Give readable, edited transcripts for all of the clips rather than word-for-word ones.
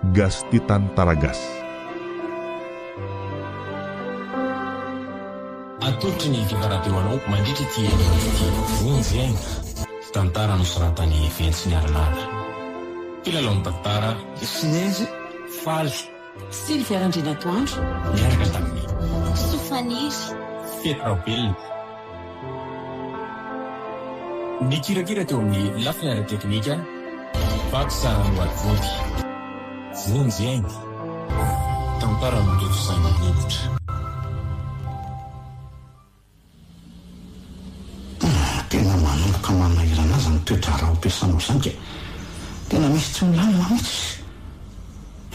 Gasy Tia Tantara Gasy. Atolotry ny Viva Radio anao mandritra ity herinandro ity. Vonjy aina, tantara nosoratan'i Ventsy Niarilala. Mpilalao ny tantara. Sinezy Faly. Sylvia Randrianatoandro. Niaraka tamin'i. Soa Faniry. Fety Raobelina. Nikirakira teo amin'ny lafiny ara-teknika, Pax Noadivonjy. Vonjy aina. Tantara notontosain'i Bokotra. Tena manomboka manahirana ahy zany toe-draharaha ao am-piasana ao zany ka! Tena misy tsy milamina mihitsy.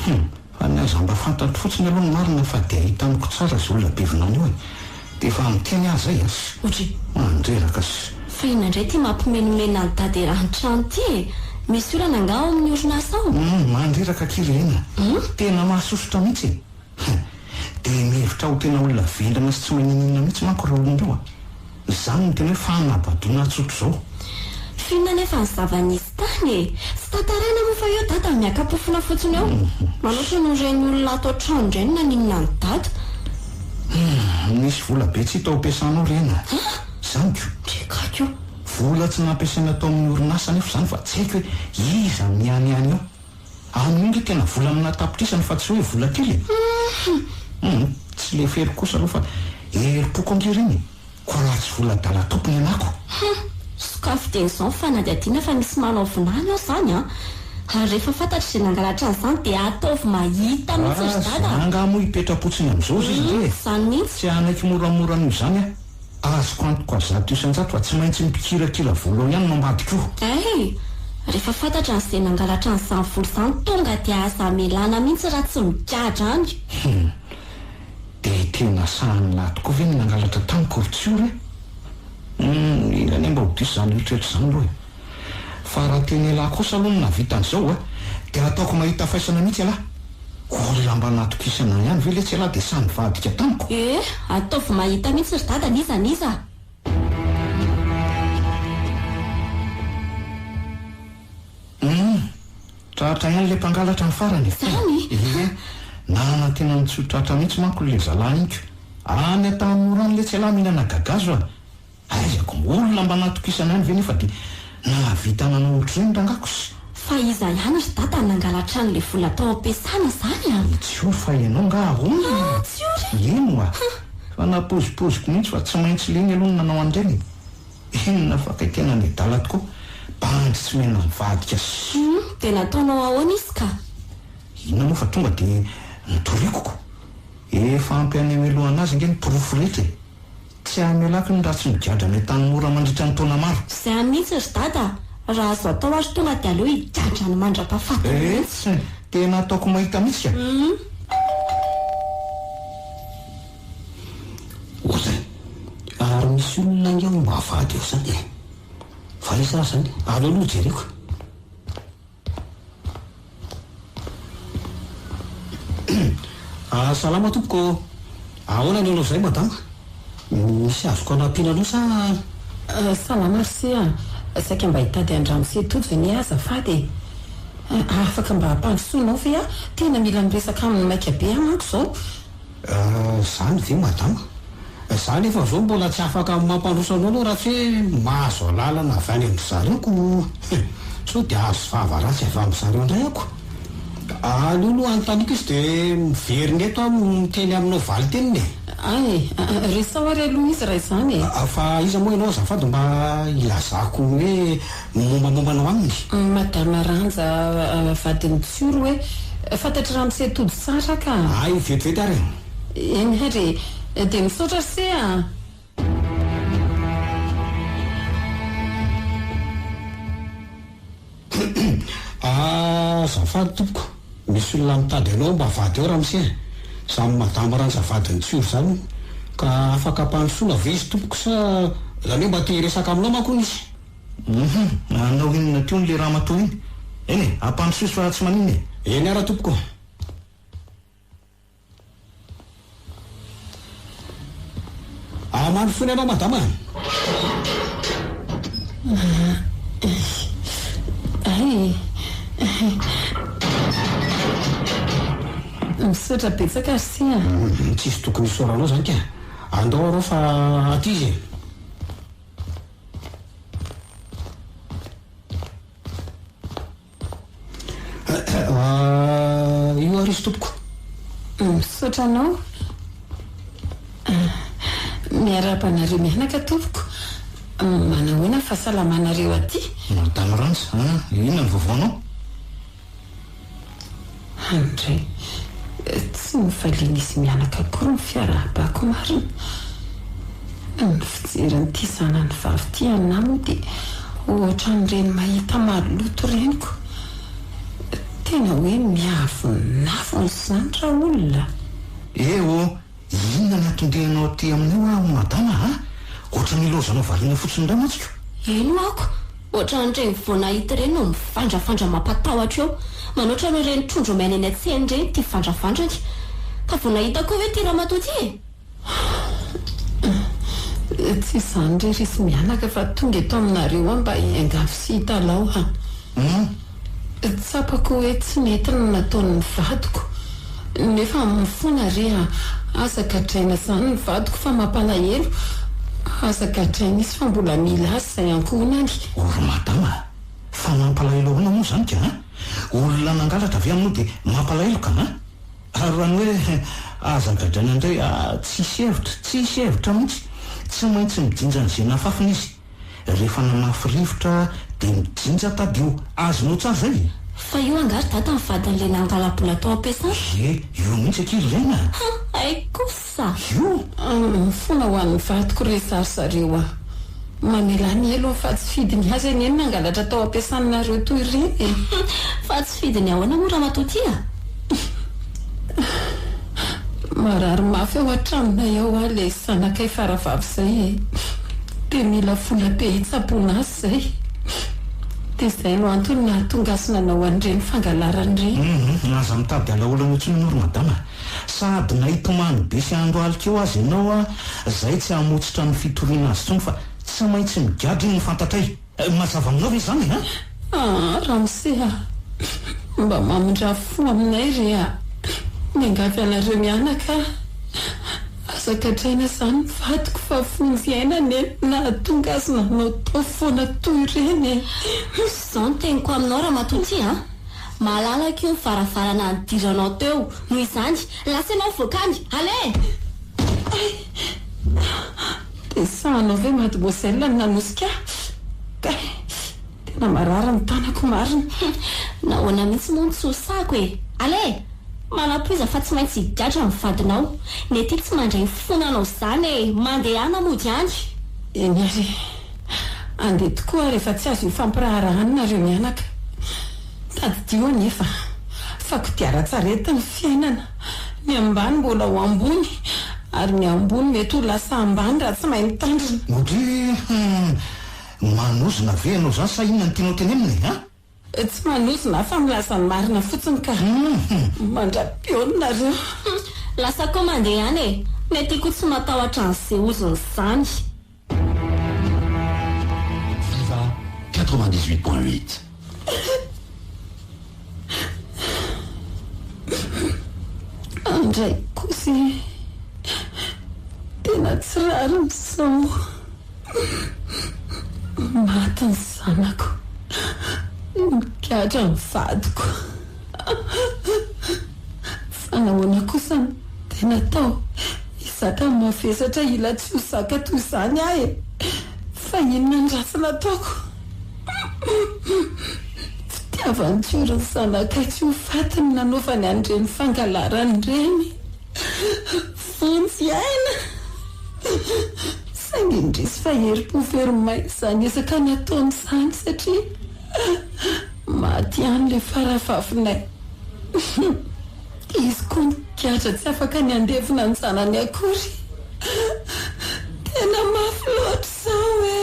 Hum! Fa ny aza mba fantatro fotsiny aloha ny marina fa dia hita amiko tsara izay olona be vinany io e! Dia efa miteny aho zay a! Ory! Mandreraka sy. Fa inona indray ity mampimenomenona an'i Dada eran'ny trano ity e? Misy olana angaha ao amin'ny orinasa ao? Hum! Mandreraka akia ry Aina! Tena mahasosotra mihitsy e! Hum! Dia mihevitra ho tena olona vendrana sy tsy maninonina mihitsy manko ireo olona ireo a! Izany no tena hoe fanabadoana tsotr'izao. F'inona anefa ny zava-nisy tany e? Tsy tantaraina moa fa eo Dada miaka-pofona fotsiny eo. Manoatra noho ireny olona ato an-trano indray no naninona an'i Dada. Hum! Nisy vola be tsy hita ao am-piasana ao re na. An! Izany ko. Ndry gaga io. Vola tsy nampiasaina tao amin'ny orinasa anefa izany fa tsy haiko hoe iza no nianiany eo. Amin'io nge tena vola amina tapitrisany fa tsy hoe vola kely e! Hum! Tsy leferiko kosa aloha fa herim-poko ange ireny e! Koa raha tsy vola adala tompony ianako! Hum! Sokafy dieny izao ny fanadihadiana fa misy manao vinany ao izany an! Ary rehefa fantatry izay nangalatra an'izany dia ataovy mahita mihitsy ry dada a! Ah! Za angaha moa hipetra-potsiny amin'izao ry izy e! Izany mihitsy! Tsy hanaiky moramora an'io izany aho! Azoko antoka 100% fa tsy maintsy mpikirakira vola ao ihany no ambadika io. Hay! Rehefa fantatra ny izay nangalatra an'izany vola izany tonga dia aza amelana mihitsy raha tsy migadra any. Hum! Dia tena sahan'lah tokoa ve ny nangalatra tamiko ry Tsiory a? Hum! Enga anie mba ho diso izany eritreritra izany aloha e! Fa raha tena elah kosa aloha no nahavita an'izao a! Dia ataoko mahita faisana mihitsy elah! Olona mba natokisana ihany ve letsy elah dia sahy nivadika tamiko? Eh! Ataovy mahita mihitsy ry dada n'iza n'iza! Hum! Tratra ihany ilay mpangalatra ny farany e! Zany? Ie! Nanantena ny tsy ho tratra mihitsy manko ilay zalahy iny ko! Any Antanimora any letsy elah mihinana gagazo a! Aiza ko, olona mba natokisana ihany ve nefa dia nahavita nanao ohatr'ireny rangah kos? Fa iza ihany ry dada no nangalatra an'ilay vola tao am-piasana izany an? I Tsiory fa ianao angaha ahoana e? Ah Tsiory! Eny oa! Fa napozipoziky mihitsy fa tsy maintsy leny aloha no nanao an'ireny e! Inona fa kay tena nedala tokoa, bandy tsy mena mivadika sy. Hum, dia nataonao ahoana izy ka? Inona moa fa tonga dia notoriko ko! Efa ampy hanemelohana azy ange ny porofo rehetra e! Tsy hamelako ny raha tsy migadra any Antanimora mandritra ny taona maro. Izany mihitsy ry dada a! Raha azo atao ary tonga dia aleo higadra any mandra-pahafatiny mihitsy. Etsy! Tena ataoko mahita mihitsy ka! Ohatray! Ary misy olona ange ao ambavahady ao izany e! Fa aiza ary izany? Aleo aloha jereko. Ah, salama tompoko ô! Ahoana ny anao izay madama? Misy azoko anampiana anao sa? Salama ry se a! Saika mba hitady an-dramose Tojo anie aho azafady e! Afaka mba ampandrosoanao ve aho? Tena mila miresaka aminy maika be aho manko izao. Izany ve madama? Za nefa zao mbola tsy afaka mampandroso anao aloha raha tsy hoe mahazo alalana avy any amin-dry zareo ko sao dia azo vava ratsy avy amin-dry zareo indray aho ko. Aleo aloha anontaniako izy dia miverina eto aho miteny aminao valin-teniny e. Ay, resaho ary aloha izy raha izany e. Fa iza moa ianao azafady mba hilazako ny hoe mombamomba anao aminy? Madama Ranja vadin'i Tsioro hoe fantatr'i ramose Tojo tsara ka. Ay, vetivety ary e. Eny ary e! Dia misaotra ry se a! Azafady tompoko, misy olona mitady anao ambavahady ao ramose a! Izany madama Ranja vadin'i Tsioro izany hono. Ka afaka ampandrosoana ve izy tompoko sa izany hoe mba te hiresaka aminao manko hono izy? Hum, nanao inona teo iny le ramatoa iny? Eny e, ampandrosoy fa tsy maninona e! Eny ara tompoko. Amano fony ianao madama a! Ay! Misaotra betsaka ry se a! Tsisy tokony hisaoranao zany ka! Andao arô fa aty izy e! Io ary izy tompoko. Misaotra anao. Miarahaba anareo mianaka tompoko. Manahoana ny fahasalamanareo aty? Madame Ranja a, inona ny vaovaonao? Andray, tsy novalian'izy mianaka akory ny fiarahabako marina. Ny fijery an'ity zanany vavy ity anà moa dia ohatran'ireny mahita maloto ireny ko. Tena hoe miavonavona izany raolona. Eh oh! Inona ny anton-dianao aty amin'io aho madama a? Ohatran'ny ilaozanao valiana fotsiny indray mantsy ko! Eny ho'ako, ohatran'ireny vao nahita ireny no mivandrafandra mampatahotra eo. Manoatra noho ireny trondro maina eny an-tsena ireny ity vandravandrany. Ka vao nahita koa ve ity ramatoa ity e? Tsy izany re ry izy mianaka fa tonga eto aminareo aho mba hiangavy sy hitalaho an. Tsapako hoe tsy nety ny nataon'ny vadiko. Nefa mifona re a! Aza gadraina izany ny vadiko fa mampalahelo. Aza gadraina izy fa mbola mila azy izay ankohonany. O ry madama a! Fa mampalahelo ahoana moa izany ka a? Olona nangalatra ve aminao dia mampalahelo ka a? Ary raha ny hoe aza gadraina indray a! Tsisy hevitra, tsisy hevitra mihitsy! Tsy maintsy mijinja an'izay nafafiny izy. Rehefa namafy rivotra dia mijinja tadio. Azonao tsara izay e? Fa io angaha ry dada ny vadin'ilay nangala-bola tao am-piasana? Ie, io mihitsy akia ry Lena a! Ha! Hay kosa! Io? Mifona ho an'ny vadiko re zary zareo a! Mamelà ny helony fa tsy fidiny azy anie ny nangalatra tao am-piasanareo toy ireny e! Fa tsy fidiny ahoana moa ramatoa ty a? Marary mafy ao an-tranonay ao aho ilay zanakay faravavy izay e! Dia mila vola be hitsaboana azy izay. Dia izay no antony nahatonga azy nanao an'ireny fangalarana ireny. Hum, aza mitady alaolana intsony ianao ry madama a! Sady na hitomany be sy handohalika eo aza ianao a, zay tsy hamotsitra ny fitoriana azy intsony fa tsy maintsy migadra iny no fantatray. Mazava aminao ve izany a? Ah ramose a! Mba mamindrà fo aminay re a! Miangavy anareo mianaka aho, aza gadraina izany ny vadiko fa vonjy aina anie no nahatonga azy nanao tao foana toy ireny e! Izao no teniko aminao ramatoa ty a! Malalaka io ny varavarana nidiranao teo, noho izany, lasa ianao mivoaka any! Allez! Hay! Dia sahanao ve mademoiselle ny nanosika ahy? Kay! Tena marary ny tanako marina. Nahoana mihitsy moa no tsy ho sahako e! Allez! Manampoiza fa tsy maintsy higadra ny vadinao. Ny aty tsy mandray fona anao izany e! Mandehana mody any! Eny ary e! Andeha tokoa aho rehefa tsy azo ifampiraharahana nareo mianaka. Tadidio anefa fa kodiaran-tsarety ny fiainana. Ny ambany mbola ho ambony ary ny ambony mety ho lasa ambany raha tsy mahay mitandrina. Ndry hum! Manozona ve ianao izany sa inona no tianao tenenina e? An? Tsy manozona aho fa milaza ny marina fotsiny ka. Mandra-pihaona nareo. Lasa koa mandeha any e! Ny aty koa tsy matahotra an'izay ozona izany. Viva 98.8. Andray kosa e! Tena tsy rariny izao. Maty ny zanako. Nigadra ny vadiko. Fa nahoana kosa no tena atao hizaka ny mavesatra ila tsy ho zaka toy izany aho e! Fa inona ny ratsy nataoko? Fitiavan-tsory ny zanakay tsy ho faty ny nanaovany an'ireny fangalarana ireny. Vonjy aina! Saingy indrisy fa herim-po very maina izany ezaka nataony izany satria maty ihany ilay faravavinay. Izy koa nigadra tsy afaka ny handevina ny zanany akory. Tena mafy loatra izao e!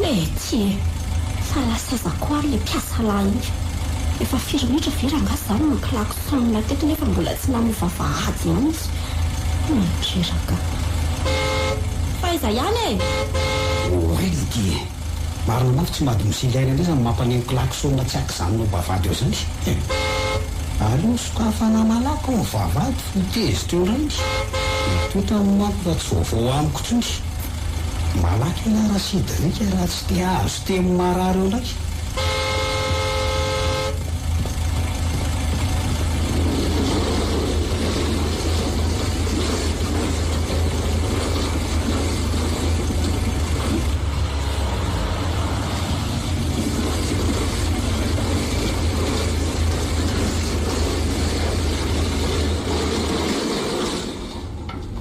Mety e! Fa lasa aiza koa ary ilay mpiasa lahy iny? Efa firy minitra ve rangahy izaho no niklaxon teto nefa mbola tsy namoa vavahady ihany izy? Mandreraka. Fa aiza ihany e? Oay ity e! Marina mafy tsy mademoiselle aina indray izany mampaneno klaxon tsy ankizanona ao bavahady eo izany e! Aleo sokafana malaky ao vavahady fo tezitra eo indray. Ny toetrany manko fa tsy vaovao amiko intsony. Malaky ialahy Rasidrick raha tsy te hahazo teny marary eo indray.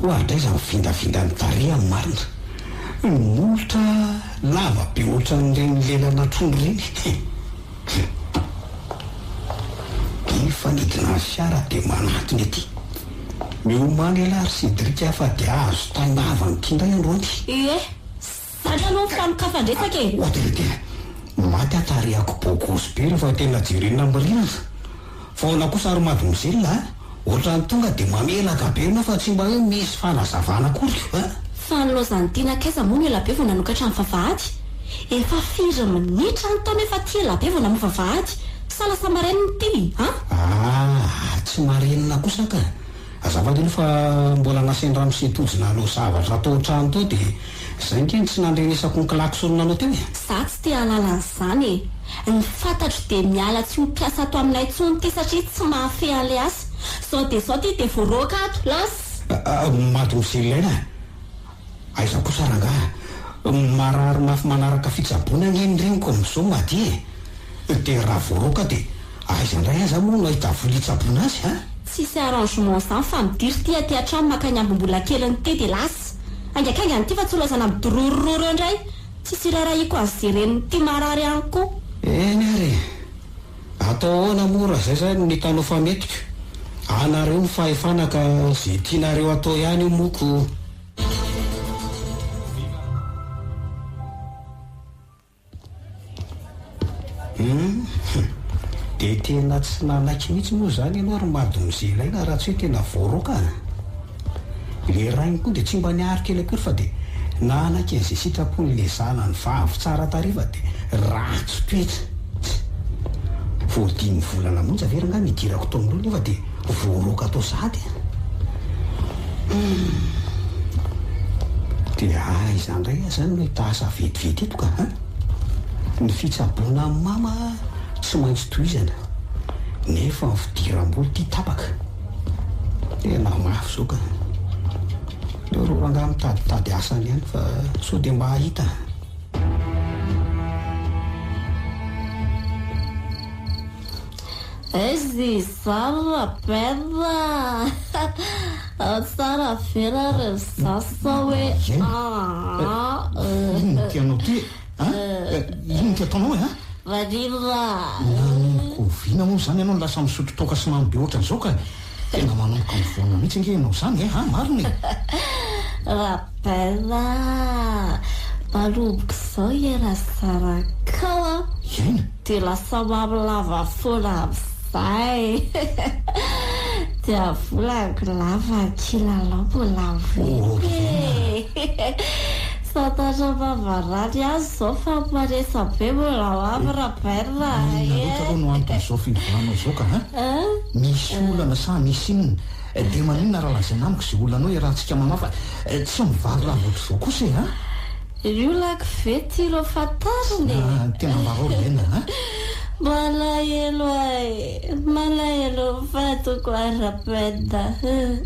Oadray izany vindavindan'ny tarehy amin'ny marina. Ny molotra lava be ohatran'ireny lelana trondro ireny. Efa nidina ny fiara dia manatona ety. Miomàna ialahy ry Cédric fa dia azo taim-bava amin'ity indray androany. Ie, zany aloha ny fanokafan-dresaka e! Oadray tena maty aho tarehako beau gosse be rehefa tena jerena amin'ny rirana. Fa ahoana kosa ry mademoiselle a? Ohatran'ny tonga dia mamelaka be ianao fa tsy mba hoe misy fanazavana akory a! Fa ny laozan'i Tiana k'aiza moa no elabe vao nanokatra ny vavahady? Efa firy minitra ny tao nefa ty elabe vao namoha vavahady? Sa lasa marenina ity a? Ah, tsy marenina kosa ka! Azafady aloha fa mbola nasain'i ramose Tojo nanao zavatra tao an-trano tao dia izay nge no tsy nandrenesako ny klaxon-nao teo e! Za tsy te hahalala an'izany e! Ny fantatro dia miala tsy ho mpiasa ato aminay intsony ity satria tsy mahafehy an'ilay asa. Zao dia zao ity dia voaroaka ato, lasa! Mademoiselle Aina a! Aiza kosa rangahy? Marary mafy manaraka fitsaboana anie ny reniko amin'izao Madi e! Dia raha voaroaka dia aiza indray aza moa no hahita vola hitsaboana azy a? Tsisy arrangement zany fa midiry ity aty an-trano maka ny ambim-bola keliny ity dia lasa! Haingankaingana ity fa tsy ho laozana midororororo eo indray! Tsisy iraharahiako azy ze reniny ity marary ihany koa. Eny ary e! Atao ahoana moa raha zay zany ny hitanao fa metiko? Anareo ny fahefana ka ze tianareo atao ihany io moa ko. Hum! Dia tena tsy nanaiky mihitsy moa izany ianao ry mademoiselle aina raha tsy hoe tena voaroaka a! Ilay rainy koa dia tsy mba niaro kely akory fa dia nanaiky an'izay sitrapon'ilay zanany vavy tsara tarehy fa dia ratsy toetra. Vao dimy volana monja ve rangahy nidirako tao amin'ireo nefa dia voaroaka tao sahady a! Hum! Dia aiza indray aho izany no hahita asa vetivety eto ka a! Ny fitsaboana an'i mama tsy maintsy tohizana nefa ny fidiram-bola ity tapaka. Tena mafy izao ka! Aleo aloha rangahy mitaditady asa any ihany fa sao dia mba hahita. Aiza izany Rabena a! Tsara ve raha reo za sa hoe aa? Inona ity anao ity e? An? Inona ity ataonao e? An? Maninona? Nanomboka oviana moa izany ianao no lasa misotro toaka sy mamy be ohatran'izao ka? Tena manomboka mivoana mihitsy ange ianao izany e! An? Marina e! Rabena a! Manomboka izao hiara-zarakao an! Hiaina? Dia lasa mamy lava foana amin'izay. Dia volako lava kilalao mbola velona e. Santatra am-bavarano ihany izao fa maresa be mbola ho avy Rabairina a. Inona loatra aloha no anton'izao fiovanao izao ka a? Misy olana sa misy inona? Dia maninona raha lazaina amiko izay olanao iarahantsika mamaha fa tsy mivaly lava ohatr'izao kosa e a? Io lako ve ty ro fantarina e? Ah, tena ambarao ry Lena a! Malahelo ahy e! Malahelo ny vadiko aho Rabenda e!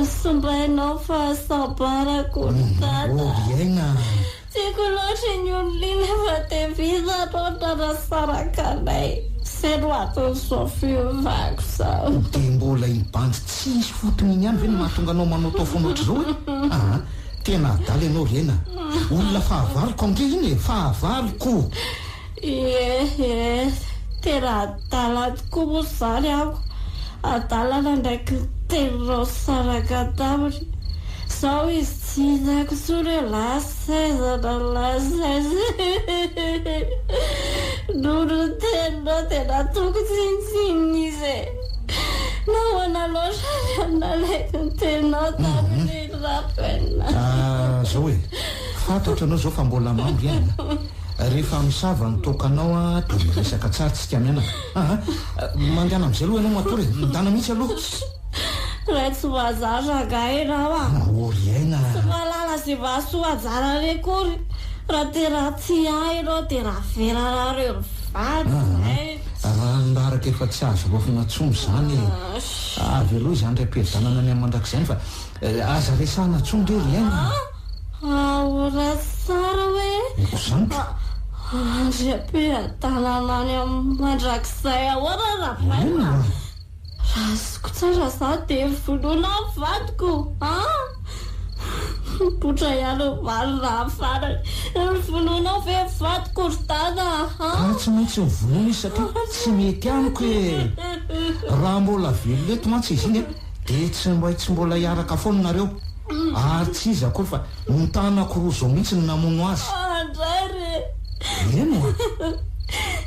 Sombainao fahasambarako ry dada. Oh ry Aina a! Tiako loatra iny olona iny fa dia vita anao nanasaraka anay. Izay no anton'izao fiovako izao. Dia mbola iny bandy tsisy fotony iny ihany ve no mahatonga anao manaotao foana ohatr'izao e? Aa! Tena adala ianao ry Aina. Olona fahavaloko ange iny e! Fahavaloko! Ie, ie, tena adala tokoa moa izany aho. Adala nanaiky ny teninao nisaraka taminy. Izao izy tsy hitako intsony hoe lasa aiza na lasa aiza. Noho ny teninao dia nataoko tsinontsinona izy e. Nahoana loatra ary nalaiko ny teninao tamin'iny Rapenina? Ah, zao e, fantatro ianao zao fa mbola mamo ry aina. Rehefa misava ny toakanao ah, dia miresaka tsara tsika mianaka. Ah, mandehana amin'izay aloha ianao matory e, midana mihitsy aloha. Ray tsy vazaha rangahy ianao ah. Oh ry aina. Tsy mahalala izay mahasoa anjarany akory. Raha tena tia ahy ianao dia navelanareo mivady izay. Raha ny raraka efa tsy azo raofina intsony izany e. Avy aloha izany raim-piadanana ny amin'ny mandrakizay any fa aza resahana intsony re ry aina. Ahoana tsara hoe? Eko izany ko. Andriam-piadanana any amin'ny mandrakizay ahoana Rabaina? Raha azoko tsara za dia vonoina ny vadiko an! Mipoitra ihany ny valiny raha farany. Vonoinao ve ny vadiko ry dada an? Ka tsy maintsy mivonoina izy satria tsy mety amiko e! Raha mbola velona eto mantsy izy iny an, dia tsy maintsy mbola hiaraka foana nareo. Ary tsy iza akory fa ny tanako roa izao mihitsy no namono azy. Andray re! Eny oa!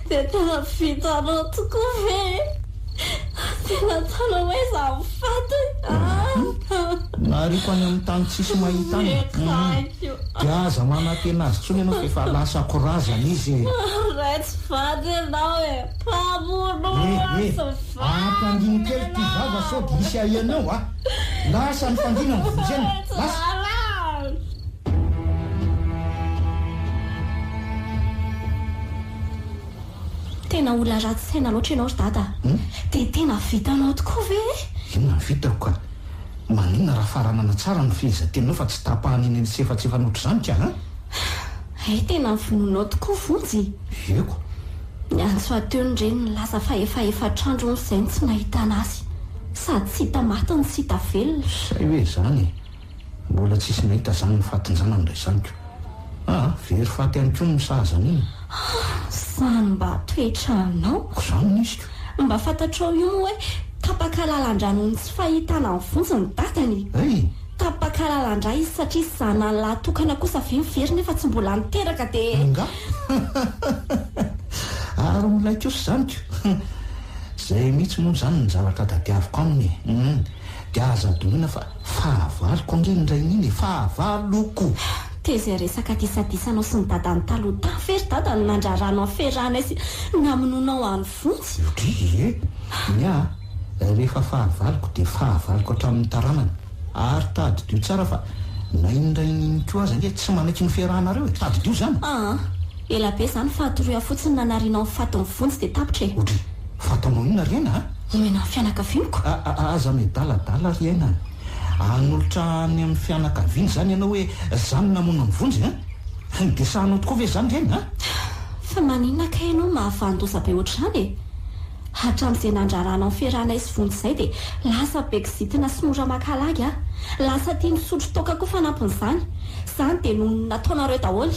Dia tena vitanao tokoa ve e? Tena ataonao hoe izaho ho faty an! Nariako any amin'ny tany tsisy mahita any. Dia aza manantena azy intsony ianao fa efa lasako razana izy e! Ray tsy vady ianao e! Mpamono olona Eh, tsy eh, vady ampangino kely ity vava sao dia hisy ahianao a! Lasa ny fangina ny vonjena! Lasa! Tena olona ratsy saina loatra ianao ry dada a! Dia tena vitanao tokoa ve e? Inona no vitako ka? Maninona raha faranana tsara ny fehezanteninao fa tsy tapahana eny antsefatsefany ohatr'izany ka an? Hay tena vonoinao tokoa Vonjy! Eko. Niantso ahy teo ny reniny nilaza fa efa efatr'andro hono izay no tsy nahitana azy. Sady tsy hita maty no tsy hita velona. Zay hoe izany e! Mbola tsisy nahita zany ny fatin-janany ndray zany ko! Aa very faty ihany koa ny misahaza an'iny. Ah! Zany mba toetranao. Ko zany no izy ko! Mba fantatrao io moa hoe tapaka lalan-dra noho ny tsy fahitana an'i Vonjy ny dadany? Hay! Tapaka lalan-dra izy satria zanany lahy tokana kosa ve mivery nefa tsy mbola niteraka dia. Angaha? Ary milay kosa izany ko! Zay mihitsy moa izany ny zavatra tadiaviko aminy e! Dia aza adinoina fa fahavaloko ange ny rainy iny e! Fahavaloko! Dia izay resaka disadisanao sy ny dadany taloha tany ve ry dada no nandraranao ny fiarahanay sy namonoanao an'i Vonjy? Dry e! Ny ahy, rehefa fahavaloko dia fahavaloko hatramin'ny taranany. Ary tadidio tsara fa na iny rainy iny koa aza ange tsy manaiky ny fiarahanareo e! Tadidio izany! Aa! Ela be izany fa atoroy ahy fotsiny ny nanarianao ny fatin'i Vonjy dia tapitra e! Dry! Fa ataonao inona ry aina a? Omena ny fianakaviako. Aza miadaladala ry aina a! Hanolotra any amin'ny fianakaviany izany ianao hoe za no namono an'i Vonjy a? Dia sahinao tokoa ve izany ry aina a? Fa maninona kay ianao mahavanon-doza be ohatr'izany e? Hatramin'izay nandraranao ny fiarahanay sy Vonjy izay dia lasa be kizitina sy mora maka lagy aho. Lasa tia nisotro toaka koa fanampin'izany. Izany dia noho ny nataonareo daholo.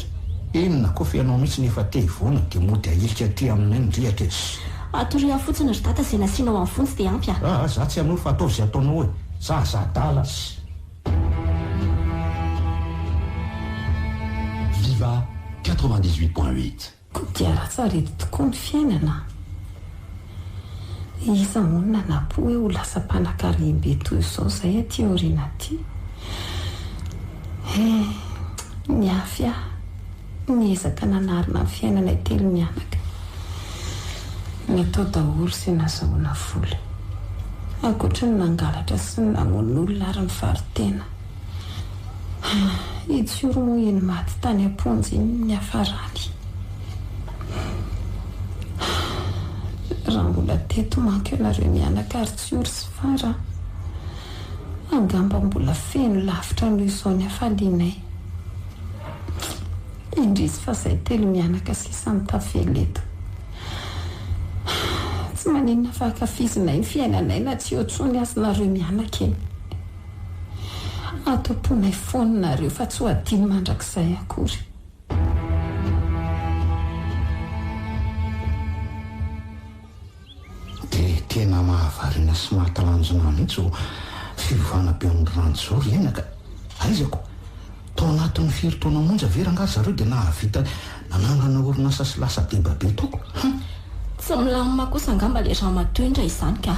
Inona koa fa ianao mihitsy no efa te hivoana dia mody ahilika aty aminay ny rihatra e! Atoria fotsiny ry dada izay nasianao an'i Vonjy dia ampy a! Aa za tsy hanoro fa ataovy izay ataonao e! Zaza adala sy. Viva 98.8. Koa dia ratsarety tokoa ny fiainana an! Iza moa no nanapo hoe ho lasa mpanankarem-be toy izao izay aty aoriana aty? Eh! Niafy aho. Niezaka nanarina ny fiainanay telo mianaka. Natao daholo izay nazahoana vola. Ankoatry ny nangalatra sy ny namono olona ary nivaro-tena. I Tsioro moa iny maty tany am-ponja iny no niafarany. Raha mbola teto manko ianareo mianaka ry Tsioro sy Fara a! Angamba mbola feno lavitra noho izao ny hafalianay. Indrisy fa zay telo mianaka sisa no tavela eto. Tsy maninona fa ankafizinay ny fiainanay na tsy eo tsony aza nareo mianaka e. Ato am-ponay foana nareo fa tsy ho adino mandrakizay akory. Dia tena mahavariana sy mahatalanjona ahy mihitsy izao fiovana be amin'ny rano izao ry aina ka! Aiza ko? Tao anatin'ny firy taona monja ve rangaha zareo dia nahavita nanangana orinasa sy lasa deba be toko? Hum! Tsy milamina kosa angamba ilay ramatoa iny raha izany ka!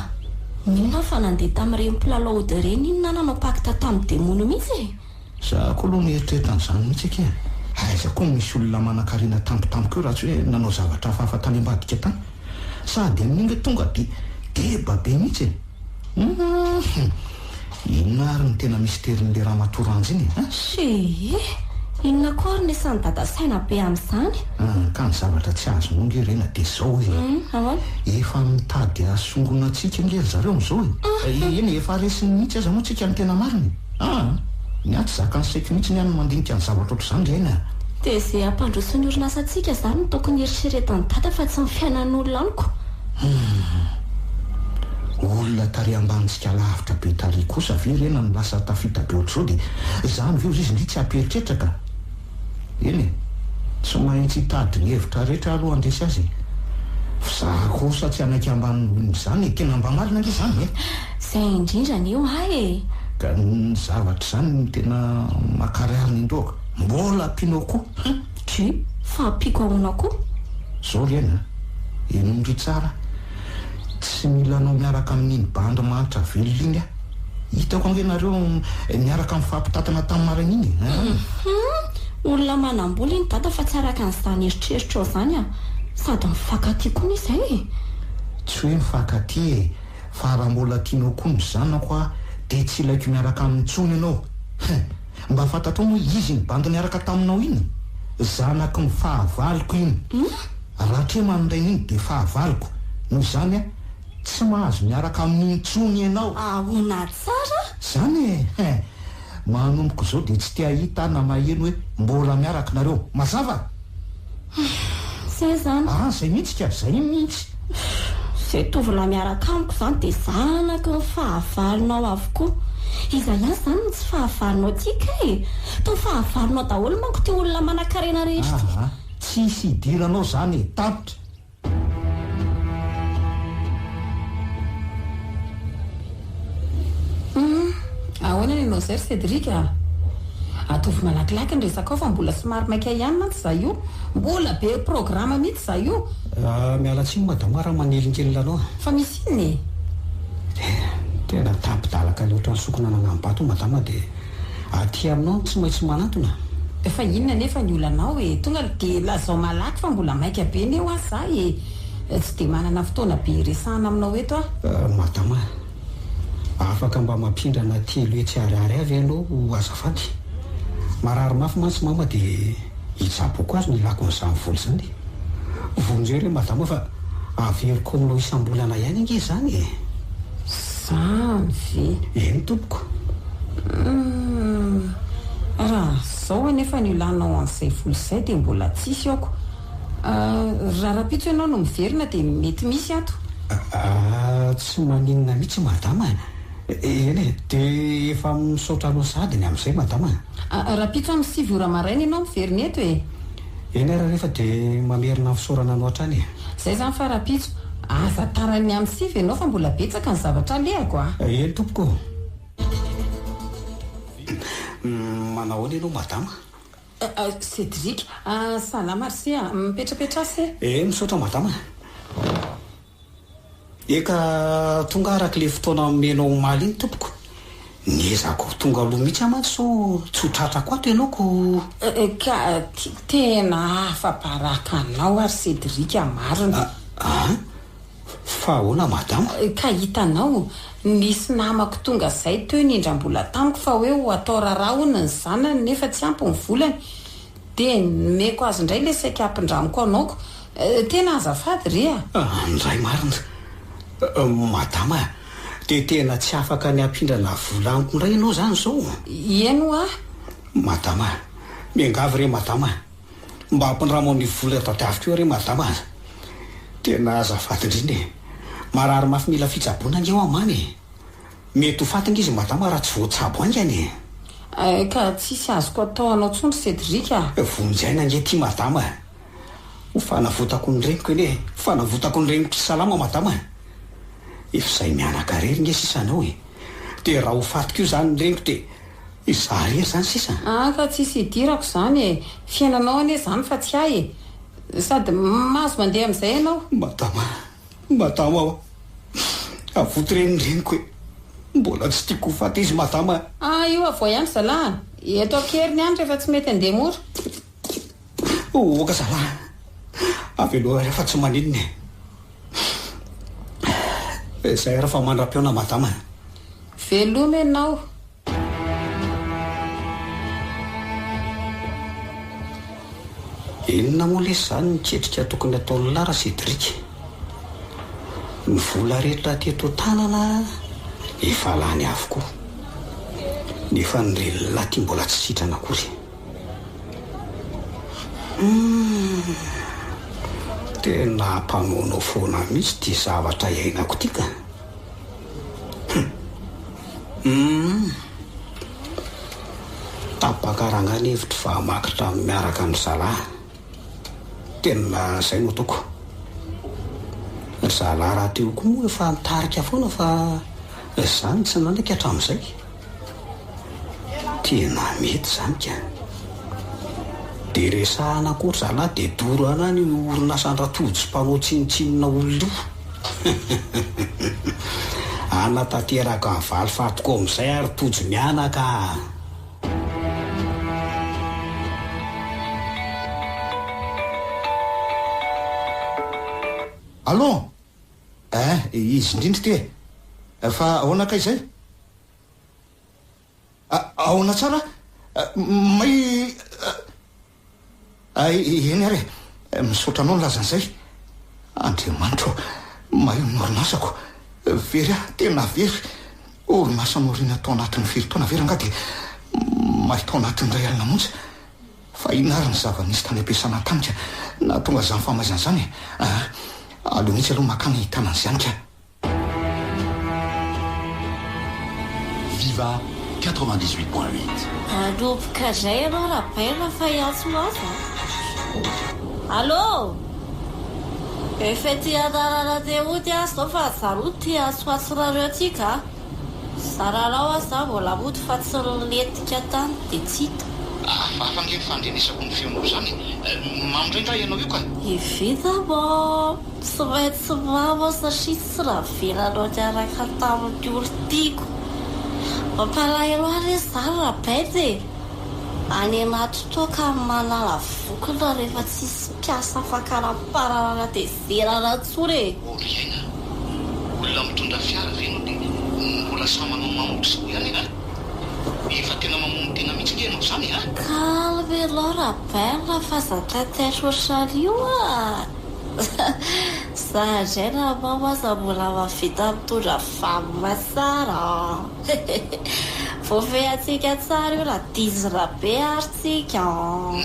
Mino aho fa nandeha tamin'ireny mpilalao ody ireny iny na nanao pacte tamin'ny demony mihitsy e! Za koa aloha mieritreritra an'izany mihitsy akia e! Aiza koa no misy olona manankarena tampotampoka eo raha tsy hoe nanao zavatra hafahafa tany ambadika tany? Sady amin'io nge tonga dia deba be mihitsy e! Humm! Inona ary no tena misterin'le ramatoa ranjy iny e? An? Tsia! Inona koa ary no isan'i dada saina be amin'izany? An, ka ny zavatra tsy azonao nge Rena dia izao e! Ahoana? Efa mitady hahasongona antsika nge ry zareo amin'izao e! Eny e, efa resiny mihitsy aza moa tsika ny tena marina e! An! Ny ahy tsy zakan'ny saiko mihitsy ny ahy ny mandinika ny zavatra ohatr'izany ry aina a! Dia izay hampandroso ny orinasantsika izany no tokony hieritreretan'i dada fa tsy ny fiainan'olona amiko. Humm. Olona tary ambanintsika lavitra be tary kosa ve rena no lasa tafita be ohatr'izao dia izany ve ozizy ndry tsy hampieritreritra ka! Eny e! Tsy maintsy hitady ny hevitra rehetra aloha handresy azy e! F'izaho kosa tsy hanaiky ambanin'izany e! Tena mba marina ange izany e! Izay indrindra anie hoa e! Ka ny zavatra izany no tena mankarary ny andohako. Mbola ampianao koa hein! Dry, fa ampiako ahoana koa? Zao ry aina a! Henoy ry tsara a! Tsy mila anao miaraka amin'iny bandy mahantra velona iny aho. Hitako ange nareo niaraka nifampitantana tamin'ny maraina iny e! Hum! Olona manam-bola iny dada fa tsy araka an'izany eritreritrao izany a! Sady mifankatia koa anie izay e! Tsy hoe mifankatia e! Fa raha mbola tianao koa ny zanako a! Dia tsy ilaiko miaraka aminy intsony ianao! Hein! Mba fantatrao moa izy iny bandy niaraka taminao iny? Zanaky ny fahavaloko iny! Ratrema ny rainy iny dia fahavaloko! Noho izany a! Tsy mahazo miaraka aminy intsony ianao! Ahoana tsara? Zany e! Hein! Manomboka izao dia tsy te hahita aho na maheno hoe mbola miaraka nareo! Mazava? Zay zany. Ah zay mihitsy ka, zay mihitsy. Zay tovolahy miaraka amiko zany dia zanaky ny fahavalonao avokoa. Iza ihany zany no tsy fahavalonao ty kay e? Toa fahavalonao daholo manko ty olona manankarena rehetra ty. Aa tsisy idiranao zany e, tapitra. Hum, ahoana ny anao izay ry Cédric a? Ataovy malakilaky ny resakao fa mbola somary maika ihany mantsy izaho io. Mbola be programa mihitsy izaho io. Miala tsiny madama raha manelingelina anao a. Fa misy inona e? Tena tapi-dalaka ilay ohatran'ny sokina nanam-bato madama dia aty aminao no tsy maintsy manantona. Fa inona anefa ny olanao e? Tonga dia lazao malaky fa mbola maika be anie hoa za e! Tsy dia manana fotoana be hiresahana aminao eto aho. Madama, afaka mba mampindrana 300 ariary ahy ve ianao azafady? Marary mafy mantsy mama dia hitsaboako azy no ilako an'izany vola izany. Vonjeo re madama fa averiko aminao isam-bolana ihany ange izany e! Izany ve? Eny tompoko. Humm, raha izao anefa ny olanao an'izay vola izay dia mbola tsisy aoko. Raha rahampitso ianao no miverina dia mety misy ato. Ah, tsy maninona mihitsy madama a! Eny e, dia efa misaotra anao sahady ny amin'izay madama a! Rahampitso amin'ny 9 ora maraina ianao miverina eto e! Eny ary rehefa dia mamerina ny fisaorana anao hatrany e! Izay izany fa rahampitso. Aza tara ny amin'ny 9 ianao fa mbola betsaka ny zavatra alehako a! Eny tompoko ô! Manahoana ianao madama? Cédric, salama ry se a! Mipetrapetraha se! Eh, misaotra madama a! Eka, tonga araka ilay fotoana nomenao omaly iny tompoko. Niezaka ho tonga aloha mihitsy aho mantsy sao tsy ho tratrako ato ianao ko. Ka tena afa-baraka anao aho ry Cédric marina. An? Fa ahoana madama? Ka hitanao, nisy namako tonga izay teo nindram-bola tamiko fa hoe ho atao raharaha hono ny zanany nefa tsy ampy ny volany. Dia nomeko azy indray ilay saika hampindramiko anao ko. Tena azafady re a! Ndray marina. Madama a! Dia tena tsy afaka ny hampindrana vola amiko indray ianao izany izao? Eny hoa! Madama a! Miangavy re madama a! Mba ampindramo an'io vola tadiaviko io re madama a! Tena azafady indrindra e! Marary mafy mila fitsaboana ange aho amany e! Mety ho faty ange izy madama raha tsy voatsabo haingana e! Ka tsisy azoko atao anao tsony ry Cédric a! Vonjy aina ange ity madama a! Ho fanavotako ny reniko anie e! Ho fanavotako ny reniko tsy salama madama a! Efa izay mianaka irery nge sisa anao e! Dia raha ho faty koa izany ny reniko dia izaho irery izany sisa? Aa ka tsisy idirako izany e! Fiainanao anie izany fa tsy ahy e! Sady mahazo mandeha amin'izay ianao. Madama, madama ô! Avoto re ny reniko e! Mbola tsy tiako ho faty izy madama a! Ah io avoay ihany zalahy a! Eto an-keriny ihany rehefa tsy mety andeha mora. Oka zalahy a! Avelao ary aho fa tsy maninona e! Zay ary fa mandra-pihaona madama a! Veloma ianao. Inona moa lesy izany ny ketrika tokony ataon'i Lara Cédric? Ny vola rehetra teto an-tanana efa lany avokoa. Nefa ny renilahy ty mbola tsy sitrana akory. Humm! Tena hampanoanao foana mihitsy ity zavatra iainako ity ka. Hum! Humm! Tapaka rangahy ny hevitro fa hamaky trano miaraka amin-dry zalahy. Tena izay no ataoko. Ry zalahy rahateo koa moa efa nitarika foana fa izaho no tsy nanaiky hatramin'izay. Tena mety izany ka. Dia resahana koa ry zalahy dia dorana any io orinasan-dRatojo mpanao tsinontsinona olona io. Hanatanteraka ny valifatiko amin'izay aho ry Tojo mianaka a! Allô? Eh, izy indrindra ity e! Fa ahoana kay izay? Ahoana tsara? May Eny ary e! Misaotra anao nilaza an'izay. Andriamanitra ô! May ny orinasako. Very aho, tena very. Orinasa nohariana tao anatin'ny firy taona ve rangahy dia may tao anatin'ny iray alina monja? Fa inona ary ny zava-nisy tany am-piasana tany ka nahatonga izany fahamaizana izany e? Aleo mihitsy aloha makany tanan'i Ziany ka. Viva 98.8. Hanomboka indray ianao Rabaina fa hiantso azy a! Allô! Efa ety an-dalana te hody aho izao fa zareo te hiantsoantsonareo aty ka! Zaranao aho za mbola mody fa tsy nilentika tany dia tsy hita. Hafahafa ange ny fandrenesako ny feonao izany e! Mamo indray nga ianao io ka! Évidemment! Tsy maintsy mamo aho satria tsy navelanao niaraka tamin'ny olon-tiako. Mampalahelo ahy re izany Rabaina e! Any anaty toaka manala vokona rehefa tsisy mpiasa afaka anapararana tezerana intsony e! Oh ry aina, olona mitondra fiara ve no dia mbola sahy manao mamo ohatr'izao ihany an? Efa tena mamono tena mihitsy nge ianao izany an! Calme ianao Rabaina fa aza taitaitra ohatran'io a! Za indray raha mamo aza mbola mahavita mitondra vanona tsara an! Voafehintsika tsara io raha dizina be ary tsika an!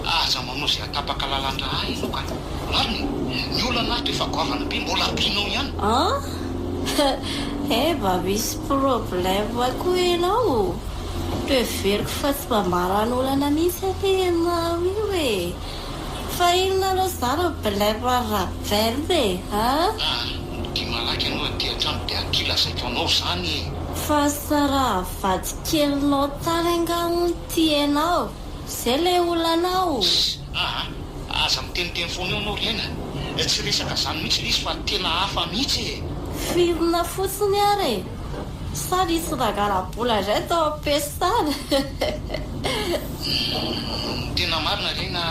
Aza manao izay hatapaka lalandra ahy ianao ka! Marina e! Ny olana ato efa goavana be mbola ampianao ihany! An! Eh mba misy problème koa ianao! Toheveriko fa tsy mba maran'olana mihitsy anie ianao io e! Fa inona aloha izany ny blème Rabel e! An! Ah! Dia malaky ianao aty an-trano dia aty lazaiko anao izany e! Fa Sarah vadikelinao tany angaha hono tia anao? Zay ilay olanao? Ssss! Aa! Aza miteniteny foana eo ianao ry aina e! Tsy resaka izany mihitsy ilay izy fa tena hafa mihitsy e! Firina fotsiny ary e! Sa nisy nangala-bola indray tao am-piasana? Ny tena marina ry aina,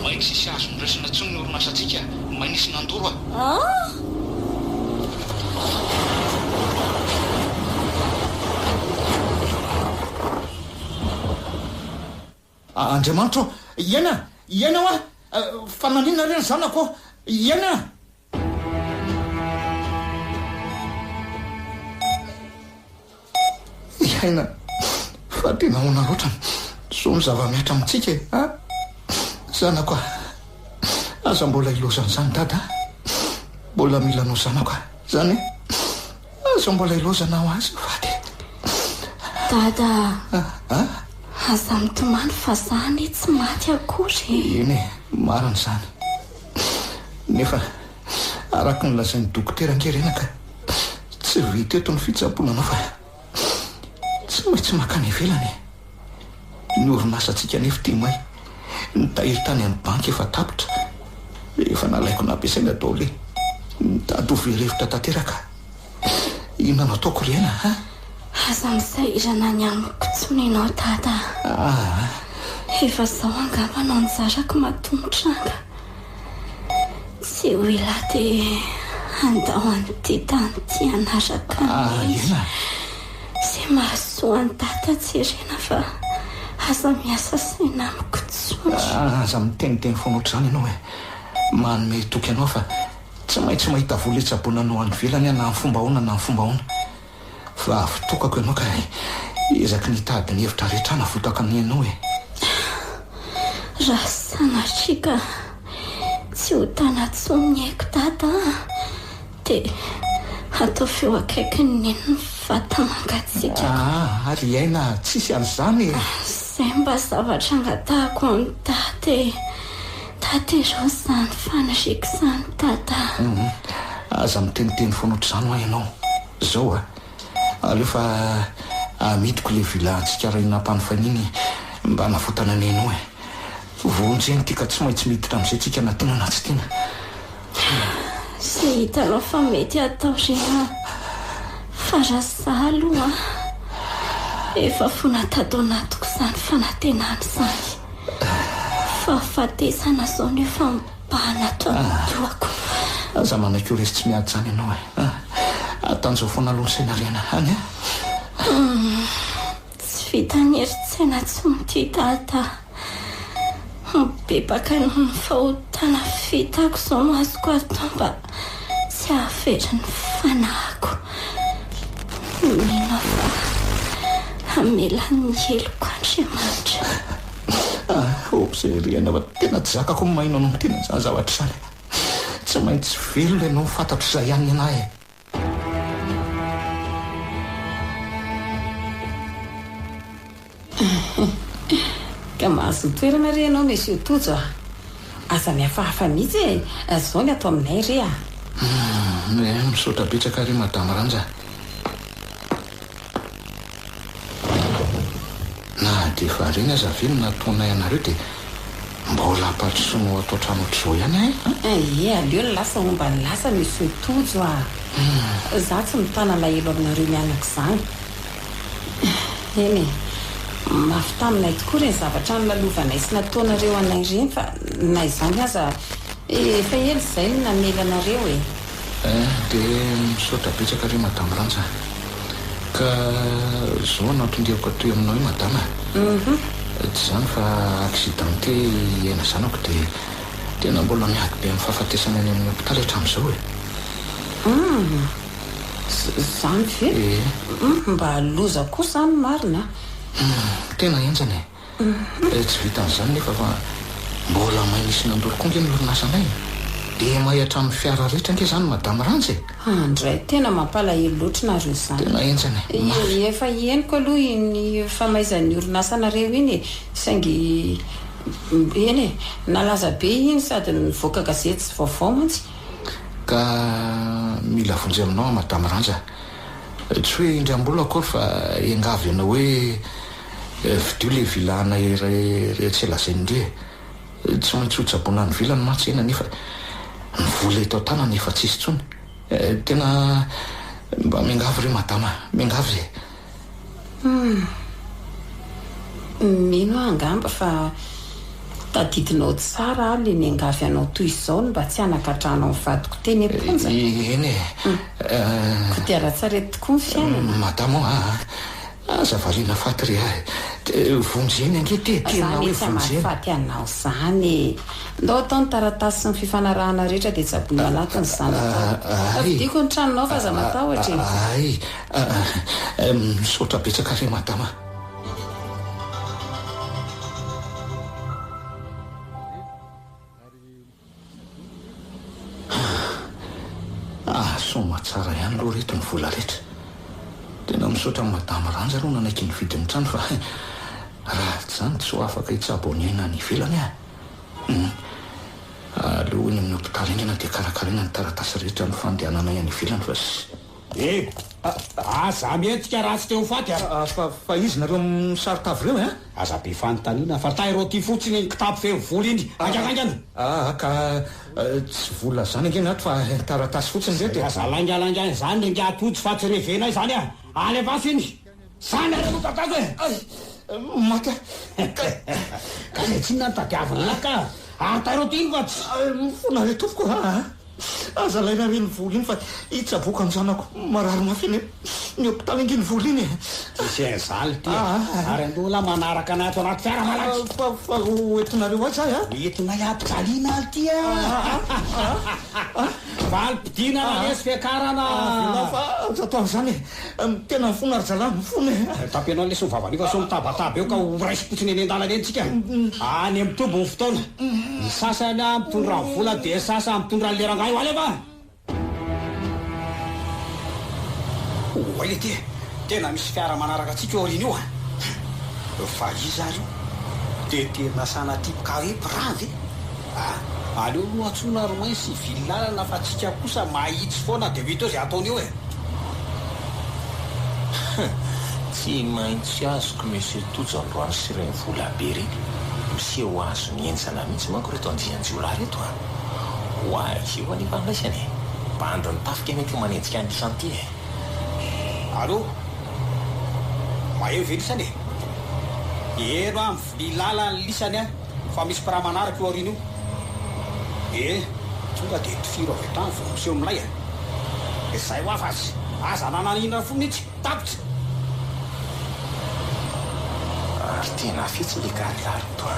may tsisy azo noraisina intsony ny orinasantsika, may nisy nandoro a! An! Andriamanitra ô! Hiaina! Hiaina hoa! Fa naninona re ny zanako ô? Hiaina! Hiaina! Fa tena ahoana loatra izao ny zava-mihatra amintsika e? A! Zanako a! Aza mbola ilaozan'izany dada a! Mbola mila anao zanako a! Izany e! Aza mbola ilaozana ho azy vady e! Dada a! Aza mitomany fa za anie tsy maty akory e! Eny e, marina izany. Nefa araka ny lazain'ny dokotera ange Rena ka tsy vita eto ny fitsaboana anao fa tsy maintsy mankany ivelany e! Ny orinasantsika anefa ity may, ny tahiry tany amin'ny banky efa tapitra, efa nalaiko nampiasaina daholo e! Mitady ho very hevitra tanteraka aho. Inona no ataoko ry aina a? Aza misahirana ny amiko intsony ianao Dada a! Aa! Efa izao angamba no anjarako matoa mitranga. Tsy ho ela dia handao an'ity tany ity hanaraka an'i Neny. Aa! Izay mahasoa an'i Dada jerena fa aza miasa saina amiko intsony. Aza miteniteny foana ohatr'izany ianao e! Manome toky anao fa Tsy maintsy mahita vola hitsaboana anao any ivelany aho na amin'ny fomba ahoana na amin'ny fomba ahoana. Fa avy-tokako ianao ka ezaky ny hitady ny hevitra rehetra hanavotako ny ainao e. Raha sanatria ka tsy ho tana intsony ny aiko Dada a, dia ataovy eo akaikin'i Neny ny vata mangatsiakako. Aa ry aina a, tsisy an'izany e. Izay mba zavatra angatahako amin'i Dada e. Tanterao izany faniriako izany Dada a! Hum, aza miteniteny foana ohatr'izany hoa ianao. Zao a, aleo fa amidiko ilay villa antsika ray nampanofaina iny mba hanavotana ny ainao e. Vonjeny ity ka tsy maintsy miditra amin'izay tsika na tiana na tsy tiana. Izay hitanao fa mety hatao re a! Fa raha za aloha a, efa fona tato anatiko izany fanantenana izany. Fahafatesana zao no efa mibahana ato an-dohako. Aza manaiky ho resy tsy miady izany ianao e. Atanjao foana aloha ny saina ry aina any a. Tsy vitan'ny herin-tsaina intsony ity Dada a. Mibebaka noho ny fahotana vitako izao no azoko atao mba tsy hahavery ny fanahiko. Mino aho fa hamela ny heloko Andriamanitra. Ah, oops ry aina fa tena tsy zakako ny maheno anao miteny an'izany zavatra izany. Tsy maintsy velona ianao, fantatro izay ihany ny anah e. Ka mahazoa toerana re ianao Monsieur Tojo a! Aza mihafahafa mihitsy e! Zao ny ato aminay re a! Humm, eh, misaotra betsaka re Madame Ranja. Na dia efa reny aza ve ny nataonay anareo dia mbola ampandrosoana ao ato an-trano ohatr'izao ihany ahay an? Ie, aleo ny lasa homba ny lasa Monsieur Tojo a! Za tsy mitana alahelo aminareo mianaka izany. Eny e, mafy taminay tokoa ireny zavatra nolalovanay sy nataonareo anay ireny fa na izany aza efa ela izay no namela anareo e. Eh, dia misaotra betsaka re Madame Ranja. Ka izao no anton-diako atoy aminao io Madama a. Tsy izany fa accidenté i Aina zanako dia tena mbola miady be amin'ny fahafatesana any amin'ny hopitaly hatramin'izao e. Hum. Zany ve? Ee. Mba loza koa zany marina a! Humm, tena henjana e! Tsy vitan'izany nefa fa mbola may nisy nandoro koa nge ny orinasanay e! Dia may hatramin'ny fiara rehetra nge zany madame Ranja e! Andray, tena mampalahelo loatra nareo zany. Tena henjana e! Mafy. Efa henoko aloha iny famaizan'ny orinasanareo iny e! Saingy eny e! Nalaza be iny sady nivoaka gazety sy vaovao mantsy. Ka mila vonjy aminao aho Madame Ranja. Tsy hoe indram-bola akory fa iangavy anao hoe vidio le villa anay iray tsy lazainy ndry e. Tsy maintsy ho tsaboina any ivelany mantsy eny nefa ny vola eto an-tanana efa tsisy intsony. Tena mba miangavy re Madama, miangavy e. Humm. Mino aho angamba fa tadidinao tsara aho le niangavy anao toy izao ny mba tsy hanagadranao ny vadiko teny am-ponja. Eny e. Kodiaran-tsarety tokoa ny fiainana. Madama a! Aza variana faty re a! Vonjeny ange ity e! Tena hoe Zany tsy hamaly vonjeny. faty anao zany e! Ndao atao ny taratasy sy ny fifanarahana rehetra dia tsaboina anaty ny zanakao. Tadidiko ny tranonao fa aza matahotra e! Ay! Misaotra betsaka re madama. Ah, soamatsara ihany aloha reto ny vola rehetra. Tena misaotra an'i madama Ranja aloha nanaiky nividy ny trano fa raha tsy izany tsy ho afaka hitsabo an'i Aina any ivelany aho. Hum. Aleo eny amin'ny hopitaly haingana dia karakaraina ny taratasy rehetra amin'ny fandehananay any ivelany fa. Eh! Aza mihetsika raha tsy te ho faty a! Fa, fa iza nareo misaron-tavy ireo eh? Aza be fanontaniana fa tairo aty fotsiny iny kitapo feno vola iny! Haingankaingana! Aa ka tsy vola zany ange ny ato fa taratasy fotsiny ireto e! Aza laingalaingaina izany ry ingahy Tojo fa tsy revenay izany a! Alefaso iny! Zany ary aloha tatazo e! Ay! Maty aho! Ka izay tsinona no tadiavin'lah ka! Ary tairo aty iny fa tsy. Mifona re tompoko a! Aza alaina re ny vola iny fa hitsaboako an-janako marary mafy eny ny hopitaly ange iny vola iny e! Tsisy an'izany ity e! Ary andeha lah manaraka anay ato anaty fiara malaky! Fa fa ho entinareo aiza ahy a? Ho entinay ampijaliana ary ity a! Valim-pidinana lesy fiakarana! Avelao fa aza atao an'izany e! Tena mifona ry zalahy, mifona e! Tapenao lesy ny vavan'io fa sao mitabataba eo ka ho raisim-potsiny eny an-dalana eny tsika. Any amin'ny toby ny fotoana. Ny sasany mitondra ny vola dia ny sasany mitondra an'ilay rangahy io. Alefa! Oay le ty e! Tena misy fiara manaraka antsika io aoriana io a! Fa iza ary io? Dia tena sanatria mpikaroka mpirà ve? A! Aleo aloha antsoina ry main sy hivily lalana fa tsika kosa mahitsy foana dia ho hita eo izay ataony eo e! Tsy maintsy azoko Monsieur Tojo androany sy ireny vola be ireny. Miseho azony henjana mihitsy manko ireto andian-jiolahy ireto a! Ho azy eo anefa ny raisany e! Bandin'ny tafika anie ity manenjika an'isany ity e! Allô? Maheno ve lisany e? Heno aho mivilia lalana lisany a! Fa misy mpiraha manaraka io aoriana io. Eh! Tonga dia tifiro avy hatrany vao miseho milay a! Izay hoa fa aza nananina fo mihitsy! Tapitra! Ary tena fetsy le karilahy reto a!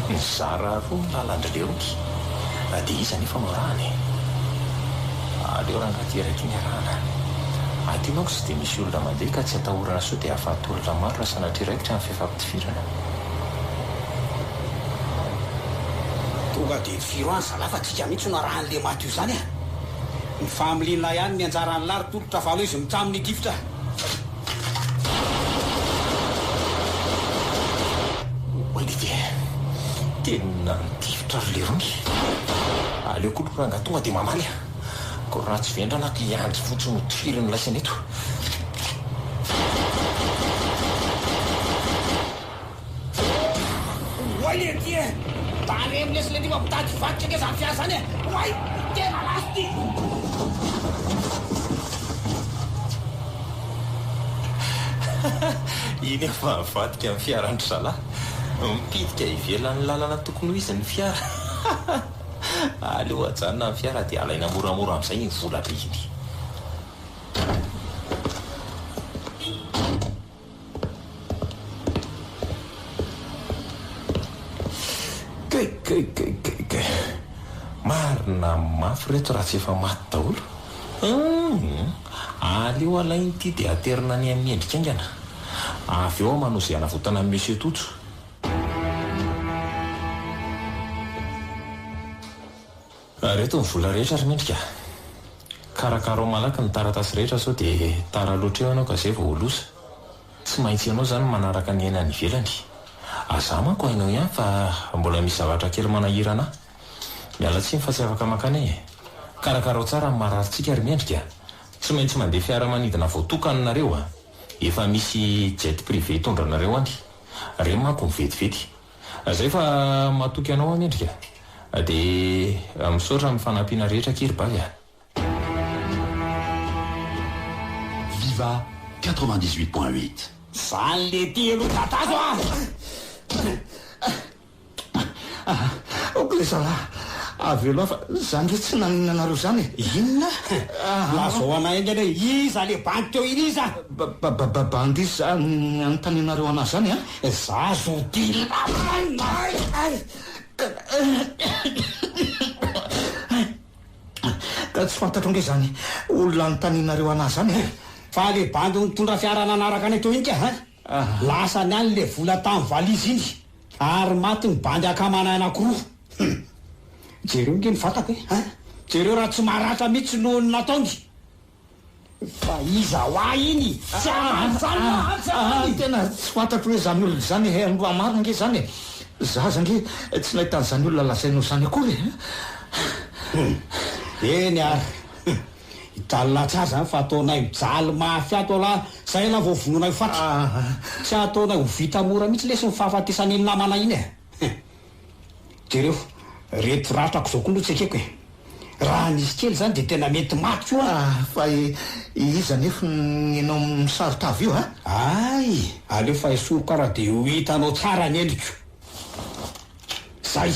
Nizara roa ny lalan-dry lerony dia iza anefa no arahana e? Aleo rangahy ty iray ty ny arahana. Aty manko tsy dia misy olona mandeha ka tsy atahorana sao dia hahafaty olona maro raha sanatria raikitra ny fifampitifirana. Tonga dia tifiro any zalahy fa tsika mihitsy no arahan'le maty io zany a! Ny familiana ihany ny anjaran'lah ry tolotra fa aleo izy mitsam nitifitra. Oay Didier, tena nitifitra ry lerony. Aleoko aloha rangahy tonga dia mamaly a! Ko raha tsy vendrana aho hiandry fotsiny ho tifirin'ny laisany eto. Oay letia e! Taremy lesy letia fa mitady hivadika ange zany fiara zany e! Oay! Tena lasa ty! Iny efa nivadika ny fiaran-dry zalahy. Mipitika ivelan'ny lalana tokony ho izy ny fiara. Aleo ajanona ny fiara dia alaina moramora amin'izay iny vola be iny. Kay kay kay kay kay. Marina mafy reto raha tsy efa maty daholo. Humm. Aleo alaina ity dia aterina any amin'ny endrika haingana. Avy eo aho manao izay hanavotana an'i Monsieur Tojo. Reto ny vola rehetra ry Mendrika a! Karakarao malaky ny taratasy rehetra sao dia tara loatra eo ianao ka zay vao ho loza. Tsy maintsy ianao izany manaraka ny aina any ivelany. Za manko hainao ihany fa mbola misy zavatra kely manahirana ahy. Miala tsiny fa tsy afaka mankany aho e! Karakarao tsara ny mararintsika ry Mendrika a! Tsy maintsy mandeha fiaramanidina voatokana nareo a! Efa misy jet privé hitondra anareo any. Reny manko mivetivety. Zay fa matoky anao aho Mendrika a! Dia misaotra amin'ny fanampiana rehetra akia ry Bavy a! Viva 98.8. Zany letia aloha tatazo a! Aoka ilay zalahy avelao fa za nge tsy naninona anareo zany e! Inona? Lazao anay haingana hoe iza le bandy teo iny iza? Ba-ba-ba bandy iza ny anontanianareo anahy zany a? Za zo ty Ka tsy fantatro ange zany olona anontanianareo anahy zany e! Fa le bandy nitondra fiara nanaraka anay teo iny ka hein! Lasany any le vola tam valise iny ary maty ny bandy akamanay anakiroa. Hum! Jereo nge ny vatako e! Hein! Jereo raha tsy maratra mihitsy noho ny nataony. Fa iza hoa iny? Tsy hamaly izany hoa an! Tsy hamaly! Tena tsy fantatro hoe izany olona izany e! Mba marina ange izany e! Za aza ange tsy nahita an'izany olona lazainao izany akory e! Hum! Eny ary! Hum! Hitan'lah tsara zany fa ataonay mijaly mafy ato alah, zay elah vao vonoinay ho faty. Tsy ataonay ho vita mora mihitsy lesy ny fahafatesan'iny namana iny e. Jereo, reto ratrako zao koa aloha tsy ekeko e. Raha nisy kely zany dia tena mety maty koa aho. Fa iza anefa ny enao misaron-tava io a? Hay! Aleo fa esoriko ara dia ho hitanao tsara ny endriko. Zay!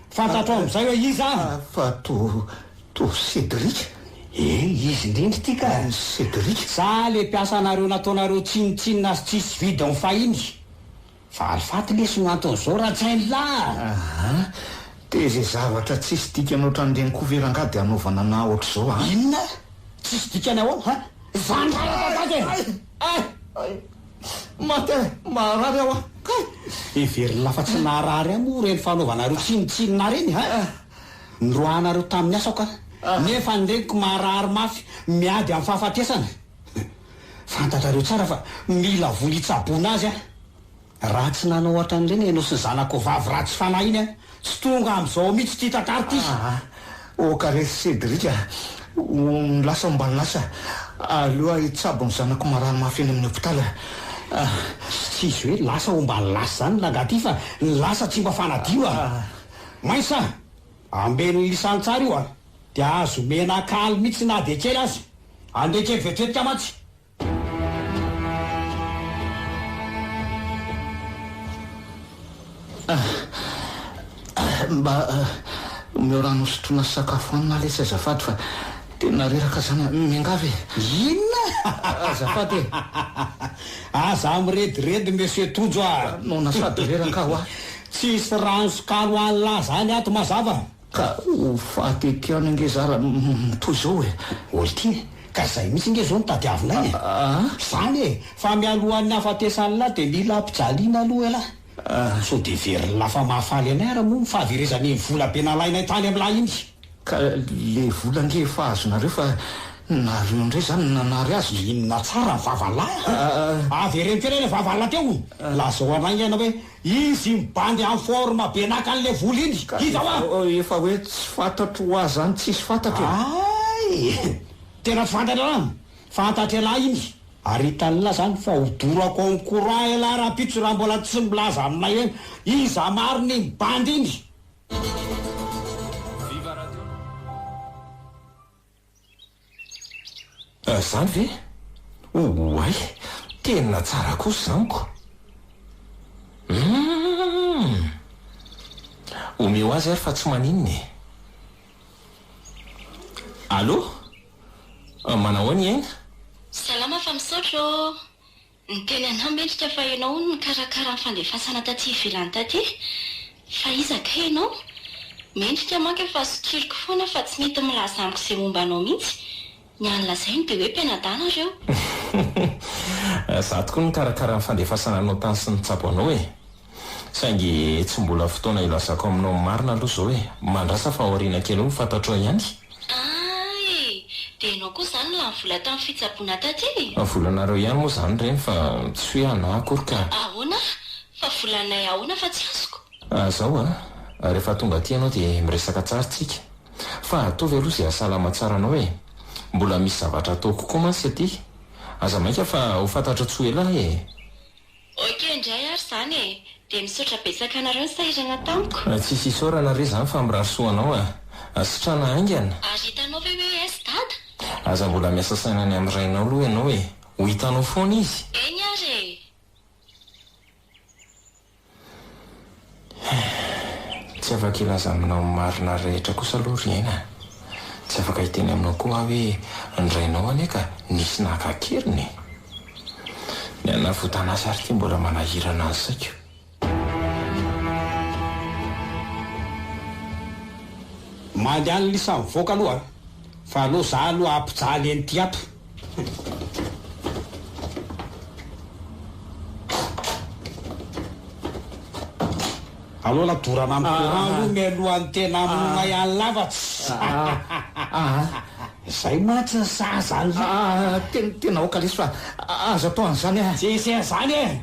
Fantatrao amin'izay hoe iza aho? Fa to to Cédric? Eh, izy indrindra ity ka! Cédric? Za le mpiasanareo nataonareo tsinontsinona sy tsisy vidiny fahiny. Valifaty lesy no anton'izao raha tsy hain'lah! Aha, dia izay zavatra tsisy dikany ohatran'ireny koa ve rangahy dia hanaovana anah ohatr'izao an? Inona? Tsisy dikany ahoana? Ha? Zany raha gaga e! Ay! Ay! Maty aho e! Marary aho an! Kay! Heverin'lah fa tsy naharary ahy moa ireny fanaovanareo tsinontsinona ireny ha? Noroahanareo tamin'ny asako aho, nefa ny reniko marary mafy miady amin'ny fahafatesana. Fantatrareo tsara fa mila vola hitsaboana azy aho. Raha tsy nanao ohatran'ireny ianao sy ny zanakao vavy ratsy fanahy iny aho, tsy tonga amin'izao mihitsy ity tantara ity. Aa! Ok re Cédric a! Ny lasa mba lasa, aleo aho hitsabo ny zanako marary mafy eny amin'ny hopitaly a! Tsy izy hoe lasa omban'ny lasa izany rangahy ity fa ny lasa tsy mba fanadio a! Maisa! Ambeno ny lisany tsara io a! Dia azo omena kaly mihitsy na dia kely aza. Andeha kely vetivety mantsy. Mba omeo rano hosotroina sy sakafo hanina lesy azafady fa tena reraka zany a! Miangavy e! Inona? Azafady e! Aza mirediredy Monsieur Tojo a! Noana sady reraka aho a! Tsisy rano sy kalo an'lah zany ato mazava! Ka ho faty eto ihany ange za raha mitohy izao e! Olty e! Ka zay mihitsy nge zao no tadiavinay e! Zany e! Fa mialohan'ny hahafatesan'lah dia mila ampijaliana aloha elah! Sao dia heverin'lah fa mahafaly anay ary moa ny fahaverezan'iny vola be nalainay tany amin'lah iny! Ka le vola ange efa azonareo fa nareo indray zany no nanary azy. Inona tsara ny vavan'lah a! Avereno kely ilay vavan'lah teo! Lazao anay ianao hoe Izy mibandy en forme be naka an'le vola iny! Iza hoa? Efa hoe tsy fantatro hoa zany tsisy fantatro e! Hay! Tena tsy fantatr'elah? Fantatr'elah iny! Ary hitan'lah zany fa ho dorako en courant elah rahampitso raha mbola tsy milaza aminay hoe iza marina iny bandy iny! Zany ve? Oay! Tena tsara kosa izany ko! Humm! Omeo azy ary fa tsy maninona e! Allô? Manahoana i Aina? Salama fa misaotra ô! Niteny anah mendrika fa ianao hono nikarakara ny fandefasana taty ivelany taty. Fa iza kay ianao? Mendrika manko efa sokiriko foana fa tsy mety milaza amiko izay momba anao mihitsy. Ny any lazainy dia hoe mpianadahy nareo. Za tokoa nikarakara ny fandefasana anao tany sy nitsabo anao e. Saingy tsy mbola fotoana hilazako aminao ny marina aloha izao e. Mandrasa fa aoriana kely eo ho fantatrao ihany. Ay! Dia ianao koa izany lany vola tamin'ny fitsaboana taty e? Volanareo ihany moa izany ireny fa tsy hoe anà akory ka. Ahoana? Fa volanay ahoana fa tsy azoko? Zao a! Rehefa tonga aty ianao dia miresaka tsara tsika. Fa ataovy aloha izay hahasalama tsara anao e! Mbola misy zavatra ataoko koa mantsy aty. Aza maika fa ho fantatra tsy ho ela e! Ok indray ary izany e! Dia misaotra betsaka anareo nisahirana tamiko. Tsisy isaorana re zany fa mirary soa anao a! Sitrana haingana! Ary hitanao ve hoe aiza dada? Aza mbola miasa saina any amin'ny rainao aloha ianao e! Ho hitanao foana izy! Eny ary e! Tsy afaka hilaza aminao ny marina rehetra kosa aloha ry Aina a! Tsy afaka hiteny aminao koa aho hoe ny rainao anie ka nisy naka an-keriny e! Ny hanavotana azy ary ity mbola manahirana ny saiko. Mandehana lisa mivoaka aloha fa aleo za aloha hampijaly an'ity ato. Aleo la dorana amin'ny courant aloha mialohan'ny tena hamonoanay an'lah fa tsy Zay mantsy ny sahaza an'lah. Tena aoka lesy fa aza atao an'izany a. Tsisy an'izany e!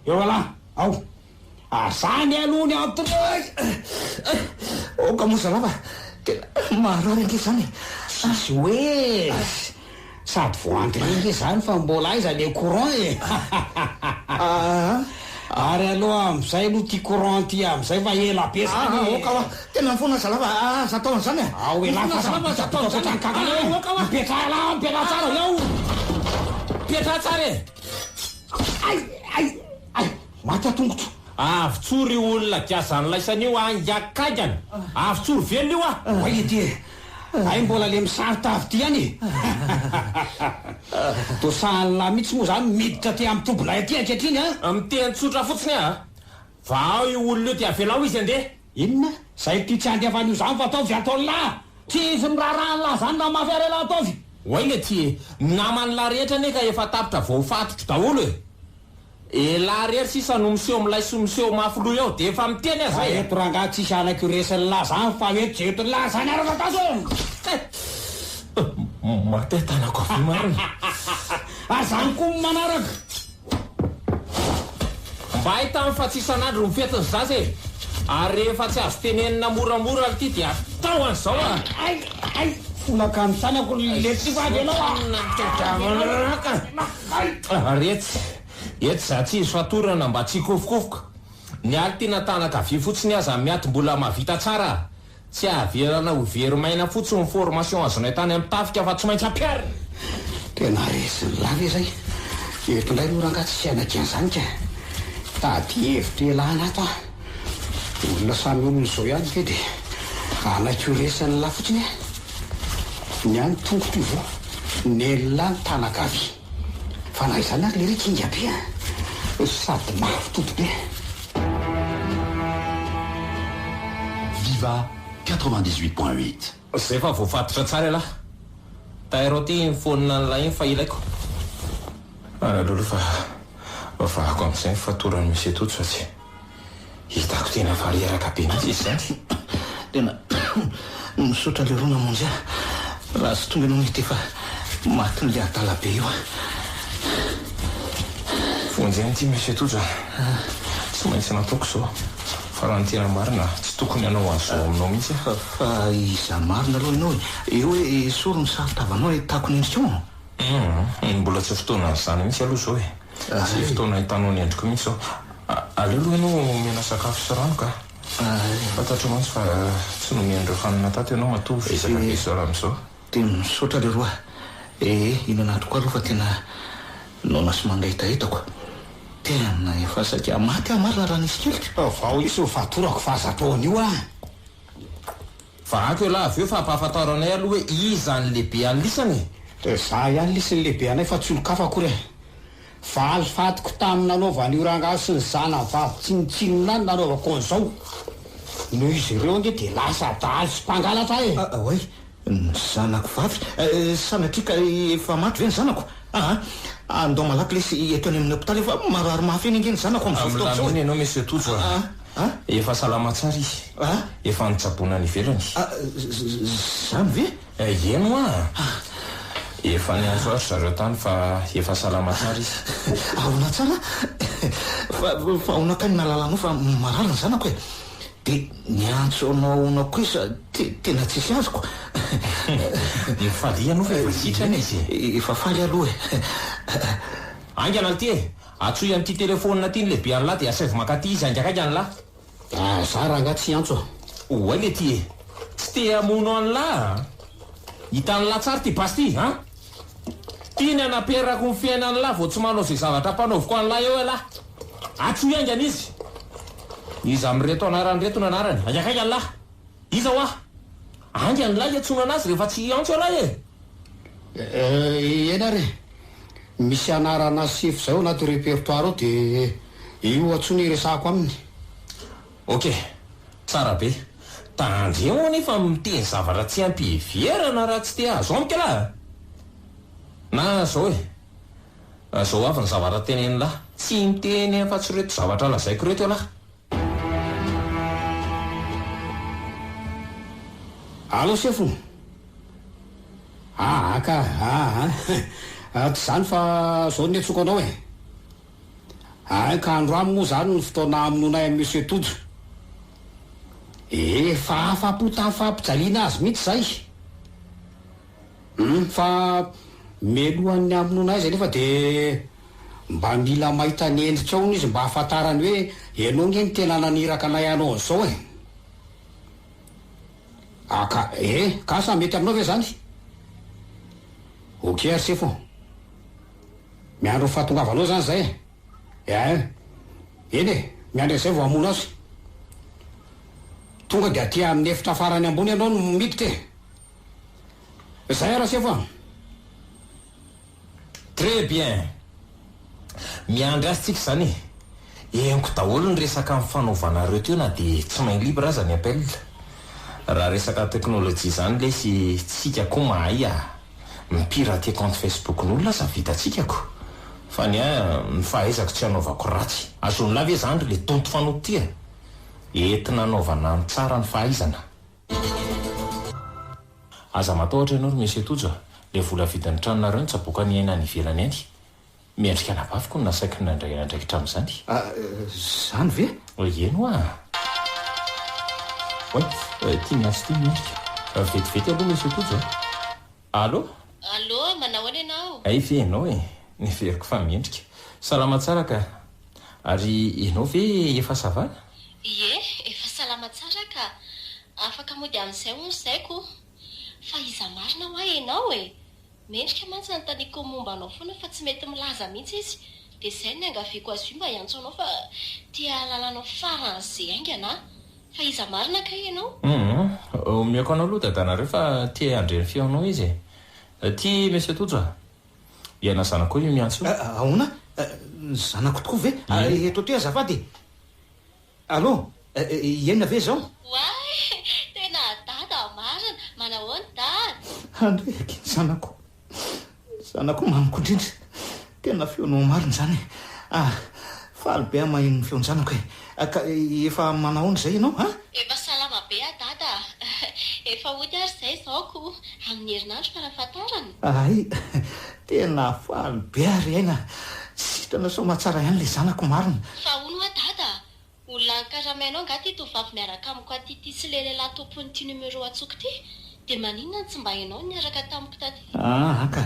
Eo elah, ao. Ary zany aloha ny antony e! Aoka moa zalahy fa tena maharary ange izany e! Tsisy hoe e! Sady vao entrée nge zany fa mbola aiza le courant e! Ary aloha amizay aloha ty courant ty amizay fa ela be zany e! Aoka hoa! Tena mifona zalahy fa aza atao an'izany e! Ao elah fa aza atao an'izany e! Aoka hoa! Mipetraha elah, mipetraha tsara avy ao! Mipetraha tsara e! Ay! Ay! Ay! Maty aho tongotro! Avotsory io olona giazan'laisany io haingakaingana! Avotsory velona io ah! Oay ity e! Hay mbola le misary tavy ity ihany e! Toa sahan'lah mihitsy moa zany miditra aty amin'ny tobinay aty ankehitriny a! Miteny tsotra fotsiny aho a! Vahao io olona io dia avelao izy handeha! Inona? Zay ity tsy handefa an'io zany fa ataovy izay ataon'lah! Tsy izy miraharaha an'lah zany raha mafy ary elah ataovy! Oay le ty e! Ny naman'lah rehetra anie ka efa tapitra voafatotro daholo e! Elah rery sisa no miseho milay sy miseho mafy loha eo dia efa miteny aza e! Eto rangahy tsisy anak'io resin'lah zany fa eto ze entin'lah zany araka tazo e! Maty aho tanako havia marina. Ary zany koa ny manaraka. Mba ahitany fa tsy isan'andro ny fetin'ny zaza e! Ary rehefa tsy azo tenenina moramora ity dia atao an'izao a! Ay! Ay! Folaka ny tanako letsy fa avelao a! Ary etsy, etsy za tsy izy fatorana mba tsy hikofokofoka. Ny aly tiana tanaka vy fotsiny aza miato mbola mahavita tsara a! Tsy averana ho very maina fotsiny ny formation azonay tany amin'ny tafika fa tsy maintsy ampiharina! Tena resin'ny lahy ve zay? Eto indray aloha rangahy tsy hanaiky an'izany ka! Tady hevitra ialana ato aho. Olona samy olona izao ihany ve dia hanaiky ho resin'ny lahy fotsiny e? Ny ahy ny tongotro io voa, nen'lah ny tanak'avia. Fa na izany ary lery kinga be a! Sady mafy toto be. Viva 98.8. Zay fa voafatotra tsara ialahy. Tairo aty iny phone an'lah iny fa ilaiko. Aleo aloha fa vahako amin'izay ny fatoran'i Monsieur Tojo fa tsy hitako tena fa reraka be mihitsy izy izany. Tena misaotra leroa namonjy ahy. Raha tsy tonga ianao mety efa matin'ilay adala be io aho. Vonjy an'ity Monsieur Tojo a. Tsy maintsy nataoko izao. Fa raha ny tena marina, tsy tokony hanao an'izao aminao mihitsy aho. Fa iza marina aloha ianao e? Eo hoe esory ny saron-tavanao ahitako ny endrikao. Humm, mbola tsy fotoanan'izany mihitsy aloha izao e. Tsy fotoana ahitanao ny endriko mihitsy izao. Aleo aloha ianao omena sakafo sy rano ka. Fantatro mantsy fa tsy nomen'ireo hanina tato ianao matoa vesatra be izao raha amin'izao. Dia misaotra leroa. Ee, hihinana tokoa aloha fa tena noana sy mangahitahetako. Tena efa saika maty aho marina raha nisy keliko. Vao hisy ho fatorako fa aza atao an'io ah! Vahako ialahy avy eo fa ampahafantaro anay aloha hoe iza ny lehibe an'lisany e! Za ihany lesy ny lehibe anay fa tsy olon-kafa akory e! Valifatiko tamin'ny nanaovan'io rangahy sy ny zanany vavy tsinontsinona ahy ny nanaovako an'izao. Noho izy ireo ange dia lasa adala sy mpangalatra aho e! Oay, ny zanako vavy? Sanatria ka efa maty ve ny zanako? Aa, andao malaky lesy eto any amin'ny hopitaly fa marary mafy eny ange ny zanako amin'izao fotoana izao e! Milamina ianao Monsieur Tojo a! Efa salama tsara izy. Efa nitsaboana any ivelany. Izany ve? Eny hoa! Efa niantso ahy ry zareo tany fa efa salama tsara izy. Ahoana tsara? Fa fa ahoana kay no nahalalanao fa marary ny zanako e? Dia niantso anao ahoana koa izy fa tena tsisy azoko. Mifalia ianao fa efa sitrana izy e. Efa faly aloha e. Haingana ity e! Antsoy amin'ity telefaonina ity ny lehibe an'lah dia asaivo mankaty izy haingakaingana lah. Ah, za rangah tsy hiantso a! Oay letia e! Tsy te hamono an'lah a! Hitan'lah tsara ity basy ity an! Tiany hanaperako ny fiainan'lah vao tsy manao izay zavatra ampanaoviko an'lah eo ialahy! Antsoy haingana izy! Iza amin'ireto anarany ireto no anarany? Haingakaingana lah! Iza hoa? Haingana lah hiantsoana anazy rehefa tsy hiantso ialahy e! Eny ary e! Misy anarana sefo izay ao anaty repertoire ao dia io antsoina hiresahako aminy. Ok, tsara be. Tandremo anefa miteny zavatra tsy ampiheverana raha tsy te hahazo amiko ialahy a! Na zao e, zao avy ny zavatra tenenin'lah, tsy miteny afa-tsy ireto zavatra lazaiko ireto ialahy. Allo sefo! Aa ka, aa tsy izany fa zao no niantsoako anao e! Ay ka androany moa izany no fotoana hamonoanay an'i Monsieur Tojo. Efa afa-po tamin'ny fampijaliana azy mihitsy izay. Hum, fa mialohan'ny hamonoana azy anefa dia mba mila mahita ny endrikao hono izy mba hahafantarany hoe ianao nge no tena naniraka anay hanao an'izao e! Ah ka, eh, ka asa mety aminao ve izany? Ok ary sefo ô! Miandry ny fahatongavanao izany izay e! Eh, eny e, miandry an'izay vao hamono azy. Tonga dia aty amin'ny efitra farany ambony ianao no miditra e! Zay ara sefo a! Très bien! Miandry azy tsika izany e! Henoko daholo ny resaka nifanaovanareo teo na dia tsy main libre aza ny appel. Raha resaka teknolojia izany lesy tsika koa mahay a! Mi-pirater compte Facebook-n'olona aza vitantsika ko! Fa ny ahy ny fahaizako tsy hanaovako ratsy. Azon'lah ve izany ry le donto fanoto ty a! Entina hanaovana ny tsara ny fahaizana. Aza matahotra ianao ry Monsieur Tojo a! Ilay vola vidin'ny tranonareo no tsaboaka ny aina any ivelany any. Mendrika anabaviko no nasaiko nandray andraikitra amin'izany. Izany ve? Eny hoa! Oay, ity miantso ity Mendrika. Vetivety aloha Monsieur Tojo a! Allô? Allô, manahoana ianao? Hay ve ianao e! Neveriko fa Mendrika. Salama tsara ka! Ary ianao ve efa ça va? Ie, efa salama tsara ka! Afaka mody amin'izay hono saiko. Fa iza marina hoa ianao e? Mendrika mantsy anontaniako ny momba anao foana fa tsy mety milaza mihitsy izy. Dia izay no niangaviako azy io mba hiantso anao fa te hahalala anao faran'izay haingana aho. Fa iza marina kay ianao? Humm. Omeko anao aloha dadanareo fa te handre ny feonao izy e. Aty Monsieur Tojo a. I Aina zanakao io miantso io. Ahoana? Ny zanako tokoa ve? Eto aty azafady e. Allô? Iena ve izao? Oay! Tena dada marina! Manahoana dada? Andry aky ny zanako. Ny zanako mamiko indrindra. Tena feonao marina izany e. Ah, faly be aho maheno ny feon-janako e. Ka efa manahoana izay ianao an? Efa salama be aho dada a! Efa hody ary izay izao ko! Amin'ny herinandro farafahatarany. Hay! Tena faly be aho ry Aina! Sitrana soamatsara ihany ilay zanako marina. Fa hono hoa dada a! Olona ankaramainao angaha ity tovovavy miaraka amiko aty ity sy le lehilahy tompon'ity numéro antsoiko ity? Dia maninona no tsy mba ianao no niaraka tamiko taty? Aa ka!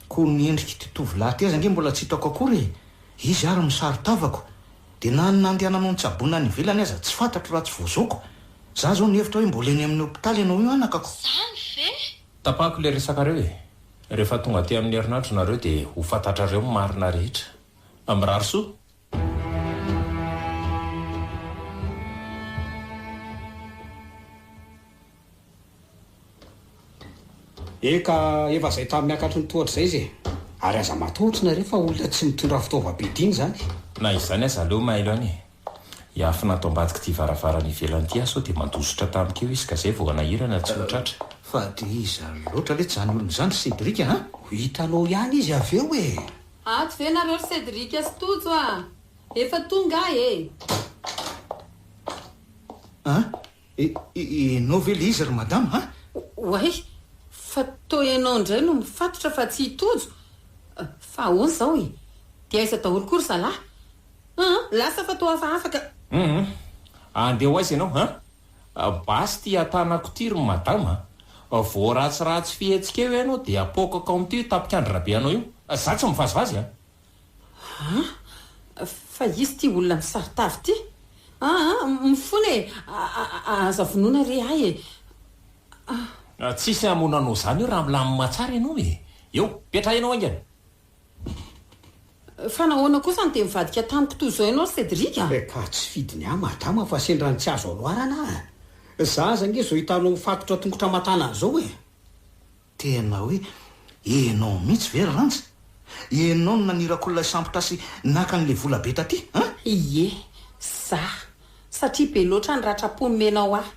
Koa ny endrik'ity tovolahy ity aza ange mbola tsy hitako akory e! Izy ary misaro-tavako. Dia na ny nandehananao nitsaboana any ivelany aza tsy fantatro raha tsy voazoako. Za zao nihevitra hoe mbola eny amin'ny hopitaly ianao io anakako. Zany ve? Tapahako ilay resakareo e! Rehefa tonga aty amin'ny herinandro nareo dia ho fantatrareo ny marina rehetra. Mirary soa! Eka, efa izay tamy miakatry ny tohatra izay izy e! Ary aza matahotra nareo fa olona tsy mitondra fitaovam-piadiana izany. Na izany aza aleo mailo any e! Hiafina ato ambadik'ity varavarana ivelany ity aho sao dia mandositra tamiko eo izy ka izay vao hanahirana tsy ho tratra. Fa dia iza loatra letsy izany olona izany ry Cédric a! Ho hitanao ihany izy avy eo e! Ato ve nareo ry Cédric sy Tojo a! Efa tonga aho e! An? Ianao ve le izy ry madama a? Oay! Fa toa ianao indray no mifatotra fa tsy i Tojo! Fa ahoana izao e? Dia aiza daholo koa ry zalahy? An! Lasa fa toa hafahafa ka! Hum! Andeha ho aiza ianao an? Basy ity atanako ity ry madama a! Vao ratsiratsy fihetsika eo ianao dia apoakako amin'ity tapik'andrina be anao io! Za tsy mivazivazy an! An! Fa iza ity olona misaron-tava ity? An! Mifona e! Aza vonoina re ahy e! An! Tsisy hamono anao izany eo raha milamina tsara ianao e! Eo! Petraha ianao haingana! Fa nahoana kosa no dia nivadika tamiko toy izao ianao ry Cédric a? Ka tsy fidiny ahy madama fa sendra ny tsy azo anoharana aho. Za aza ange izao hitanao mifatotra tongotra aman-tanana izao e! Tena hoe enao mihitsy ve ry Ranja? Enao no naniraka olona hisambotra sy naka an'ilay vola be taty an? Ie, za. Satria be loatra ny ratram-po nomenao ahy.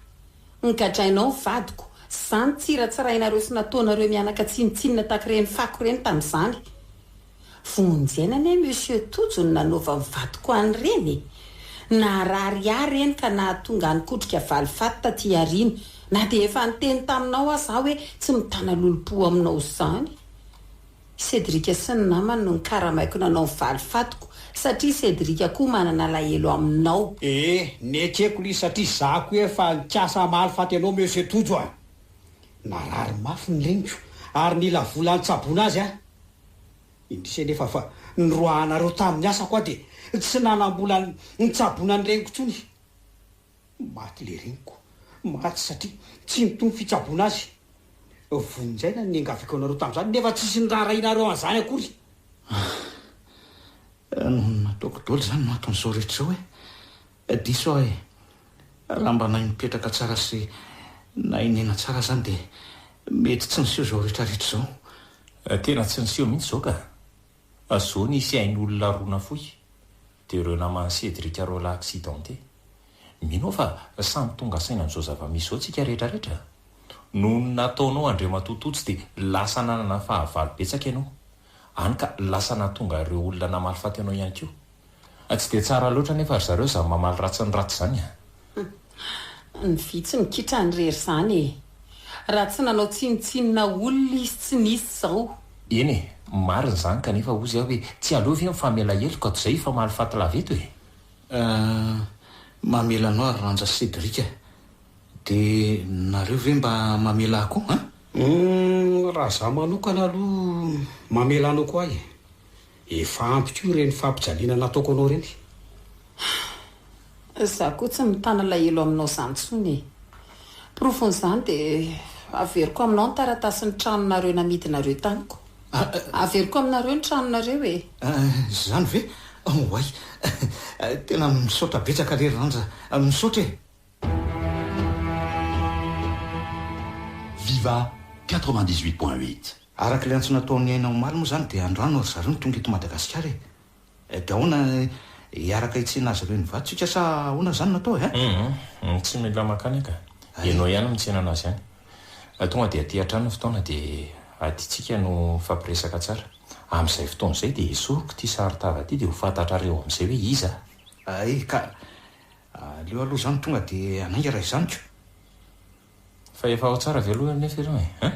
Nogadrainao ny vadiko. Za nitsiratsirainareo sy nataonareo mianaka tsinontsinona tahaka ireny fako ireny tamin'izany. Vonjy aina anie Monsieur Tojo no nanaovan'ny vadiko an'ireny e! Naharary ahy ireny ka nahatonga ahy nikotrika valifaty taty aoriana, na dia efa niteny taminao aza aho hoe tsy mitana lolompo aminao izany. I Cédric sy ny namany no nikaramaiko nanao ny valifatiko satria i Cédric koa manana alahelo aminao. Ee, nekeko ilay izy satria izaho koa efa nikasa hamaly faty anao Monsieur Tojo a! Narary mafy ny reniko. ary nila vola nitsaboana azy aho. Indrisy anefa fa noroahanareo tamin'ny asako aho dia tsy nanam-bola nitsaboana ny reniko intsony. Maty le reniko. Maty satria tsy nitohy ny fitsaboana azy. Vonjaina ny niangaviako anareo tamin'izany nefa tsisy niraharahianareo an'izany akory. Noho ny nataoko daholo izany no anton'izao rehetra izao e. Diso aho e. Raha mba nahay nipetraka tsara sy nahay niaina tsara izany dia mety tsy niseho izao rehetra rehetra izao. Tena tsy niseho mihitsy izao ka. Zao nisy ain'olona roa nafoy, dia ireo naman'i Cédric roalahy accidenté. Mino aho fa samy tonga saina amin'izao zava-misy izao tsika rehetra rehetra. Noho ny nataonao Andriamatoa Tojo dia lasa nanana fahavalo betsaka ianao. Any ka lasa nahatonga ireo olona namaly faty anao ihany koa. Tsy dia tsara loatra anefa ry zareo izany mamaly ratsy ny ratsy izany a! Ny vy tsy mikitrany irery izany e! Raha tsy nanao tsinontsinona olona izy tsy nisy izao. Eny e, marina izany kanefa hozy aho hoe tsy aleo ve mifamela heloka toy izay hifamaly faty lava eto e! Mamela anao ary Ranja sy Cédric a! Dia nareo ve mba mamela ahy koa an? Humm, raha za manokana aloha mamela anao koa aho e! Efa ampy koa ireny fampijaliana nataoko anao ireny. Za koa tsy mitana alahelo aminao izany intsony e! Porofon'izany dia averiko aminao ny taratasin'ny tranonareo namidinareo tamiko. Averiko aminareo ny tranonareo e! Izany ve? Oay! Tena misaotra betsaka re Ranja, misaotra e! Viva 98.8. Araka ilay antso nataon'i Aina omaly moa izany dia androany ry zareo no tonga eto Madagasikara e! Dia ahoana, hiaraka hitsena azy ireo eny Ivato tsika sa ahoana izany no atao e? Hum, tsy mila mankany ka. Ianao ihany no mitsena anazy any. Tonga dia aty hatrany ny fotoana dia aty tsika no mifampiresaka tsara. Amin'izay fotoana izay dia esoriko ity saron-tava ity dia ho fantatrareo amin'izay hoe iza aho. Hay ka! Aleo aloha izany tonga dia hanainga raha izany ko! Fa efa ao tsara ve aloha anefa ireo e? Hein?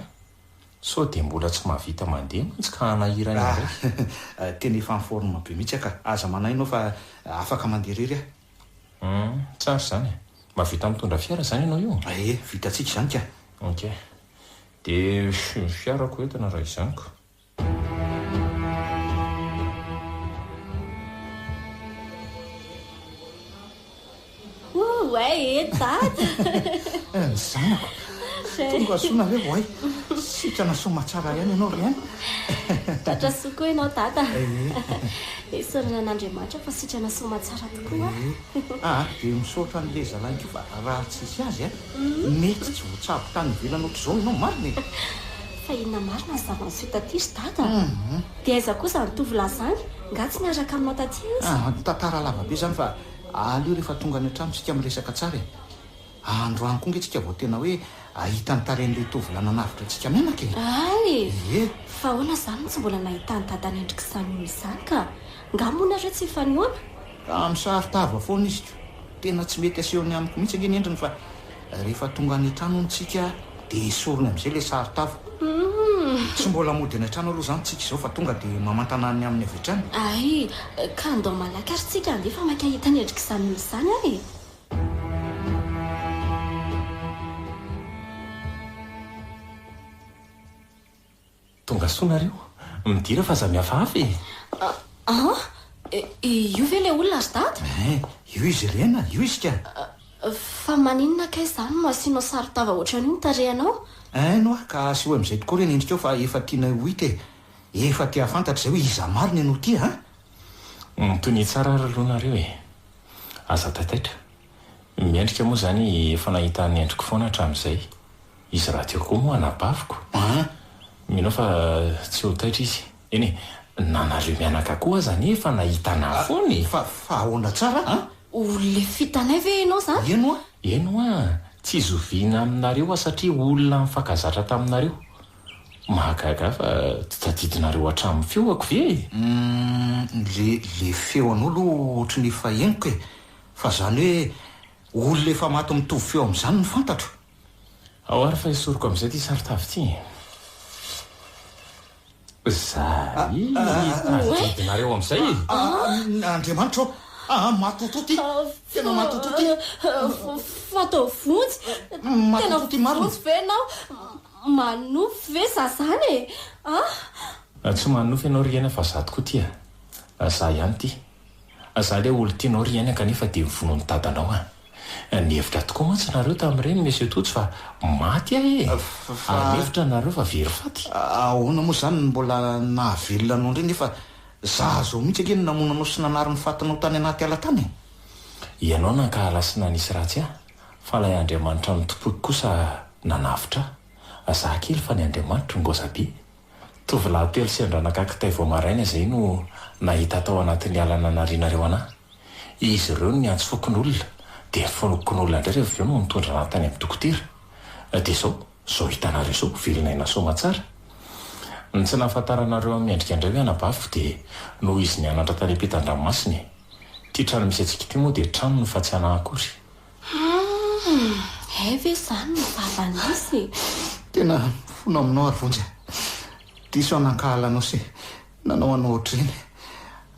Sao dia mbola tsy mahavita mandeha mantsy ka hanahirana indray. Ah, tena efa en forme be mihitsy aho ka. Aza manahy ianao fa afaka mandeha irery aho. Hum, tsara izany e. Mahavita mitondra fiara izany ianao io? Ee, vitantsika izany ka. Ok. Dia ny fiarako entina raha izany ko. Oay e dada! Ny zanako! Tonga soa nareo oay! Sitrana soamatsara ihany ianao ry aina! Tratra soa koa ianao dada! Isaorana an'Andriamanitra fa sitrana soamatsara tokoa aho! Aa dia misaotra an'ilay zalahy koa fa raha tsisy azy a! Mety tsy voatsabo tany ivelany ohatr'izao ianao marina e! Fa inona marina ny zava-niseho taty ry dada a? Dia aiza koa izany tovolahy izany? Nga tsy niaraka aminao taty izy? Ah, tantara lava be izany fa aleo rehefa tonga any an-trano isika miresaka tsara e! Androany koa nge tsika vao tena hoe hahita ny tarehin'ilay tovolahy nanavotra antsika mianaka e! Hay e! Ie! Fa ahoana izany no tsy mbola nahitan'i dada ny endrik'izany olona izany ka? Nga moa nareo tsy efa nihaona? Ka misaro-tava foana izy ko! Tena tsy mety asehony amiko mihitsy ange ny endriny fa rehefa tonga any an-trano hono tsika dia esoriny amin'izay ilay saro-tava. Tsy mbola mody any an-trano aloha izany tsika izao fa tonga dia mamantana any aminy avy hatrany. Hay, ka andao malaky ary tsika handeha fa maika hahita ny endrik'izany olona izany aho e! Tonga soa nareo. Midira fa aza mihafahafa e! An! Io ve ilay olona ry dada? Ein! Io izy ry aina, io izy ka! Fa maninona kay izany no asianao saron-tava ohatran'io ny tarehinao? Ein hoa, ka asehoy amin'izay tokoa re ny endrikao fa efa tianay ho hita e! Efa te hahafantatra izay hoe iza marina ianao ity an! Mitonia tsara ary aloha nareo e! Aza taitaitra. Mendrika moa izany efa nahita ny endriko foana hatramin'izay. Izy rahateo koa moa anabaviko. Mino aho fa tsy ho taitra izy. Eny e, na nareo mianaka koa aza anie efa nahita anah foana e! Fa, fa ahoana tsara an? Olona efa hitanay ve ianao izany? Eny hoa! Eny hoa, tsy zoviana aminareo aho satria olona nifankazatra taminareo. Mahagaga ahy fa tsy tadidinareo hatramin'ny feoko ve e? Humm, le, le feo anao aloha ohatry ny efa henoko e! Fa zany hoe olona efa maty mitovy feo amin'izany no fantatro. Ao ary fa esoriko amin'izay ity saron-tavy ity e. Zay tadidinareo amin'izay e. Andriamanitra ô! Aa matotoa ity! Tena matotoa ity! Fa atao vonjy! Tena Matotoa ity marina! vonjy ve ianao? Manonofy ve za zany e? An? Tsy manonofy ianao ry Aina fa za tokoa ty a! Za ihany ty. Za ilay olon-tianao ry Aina kanefa dia novonoin'ny dadanao aho. Nihevitra tokoa mantsy nareo tamin'ireny Monsieur Tojo fa maty aho e! Ary nihevitra nareo fa very faty. Ahoana moa izany no mbola nahavelona anao indray nefa za zao mihitsy ange no namono anao sy nanary ny fatinao tany anaty ala tany e! Ianao nankahala sy nanisy ratsy ahy fa ilay Andriamanitra notompoiko kosa nanavotra ahy. Za kely fa ny Andriamanitro ngoza be. Tovolahy telo sendra naka kitay vao maraina izay no nahita tao anatin'ny ala nanarianareo anà. Izy ireo no niantso fokonolona, dia ny fokonolona indray rehefa avy eo no nitondra anà tany amin'ny dokotera. Dia izao, izao hitanareo izao, velona aina soamatsara. Ny tsy nahafantaranareo an'i Mendrika indray hoe anabaviko dia noho izy nianatra tany ampitan-dranomasina e. Ity trano misy antsika ity moa dia tranony fa tsy anà akory. Humm! Hay ve izany no zava-nisy e! Tena mifona aminao ary Vonjy a! Diso aho nankahala anao sy nanao anao ohatr'ireny.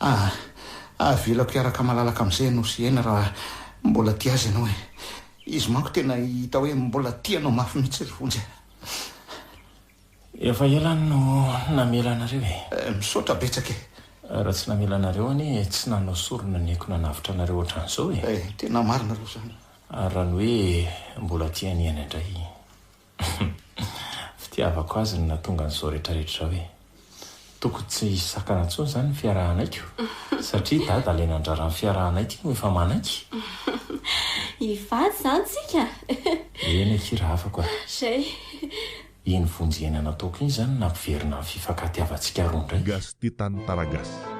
Ah! Avelako hiaraka malalaka amin'izay ianao sy Aina raha mbola tia azy ianao e! Izy manko tena hita hoe mbola tia anao mafy mihitsy ry Vonjy a! Efa ela aho no namela anareo e. Misaotra betsaka e. Raha tsy namela anareo anie tsy nanao sorona ny aiko nanavotra anareo ohatran'izao e. Eh, tena marina aloha izany. Ary raha ny hoe mbola tia an'i Aina indray. Fitiavako azy no nahatonga an'izao rehetrarehetra izao e. Tokony tsy hisy sakana intsony izany ny fiarahanay ko. Satria Dada ilay nandrara ny fiarahanay ity no efa manaiky. Hivady izany tsika? Eny akia rahavako a. Zay. Iny vonjy aina nataoko iny izany no nampiverina ny fifankatiavantsika roa indray. Gasy tia tany taragasy.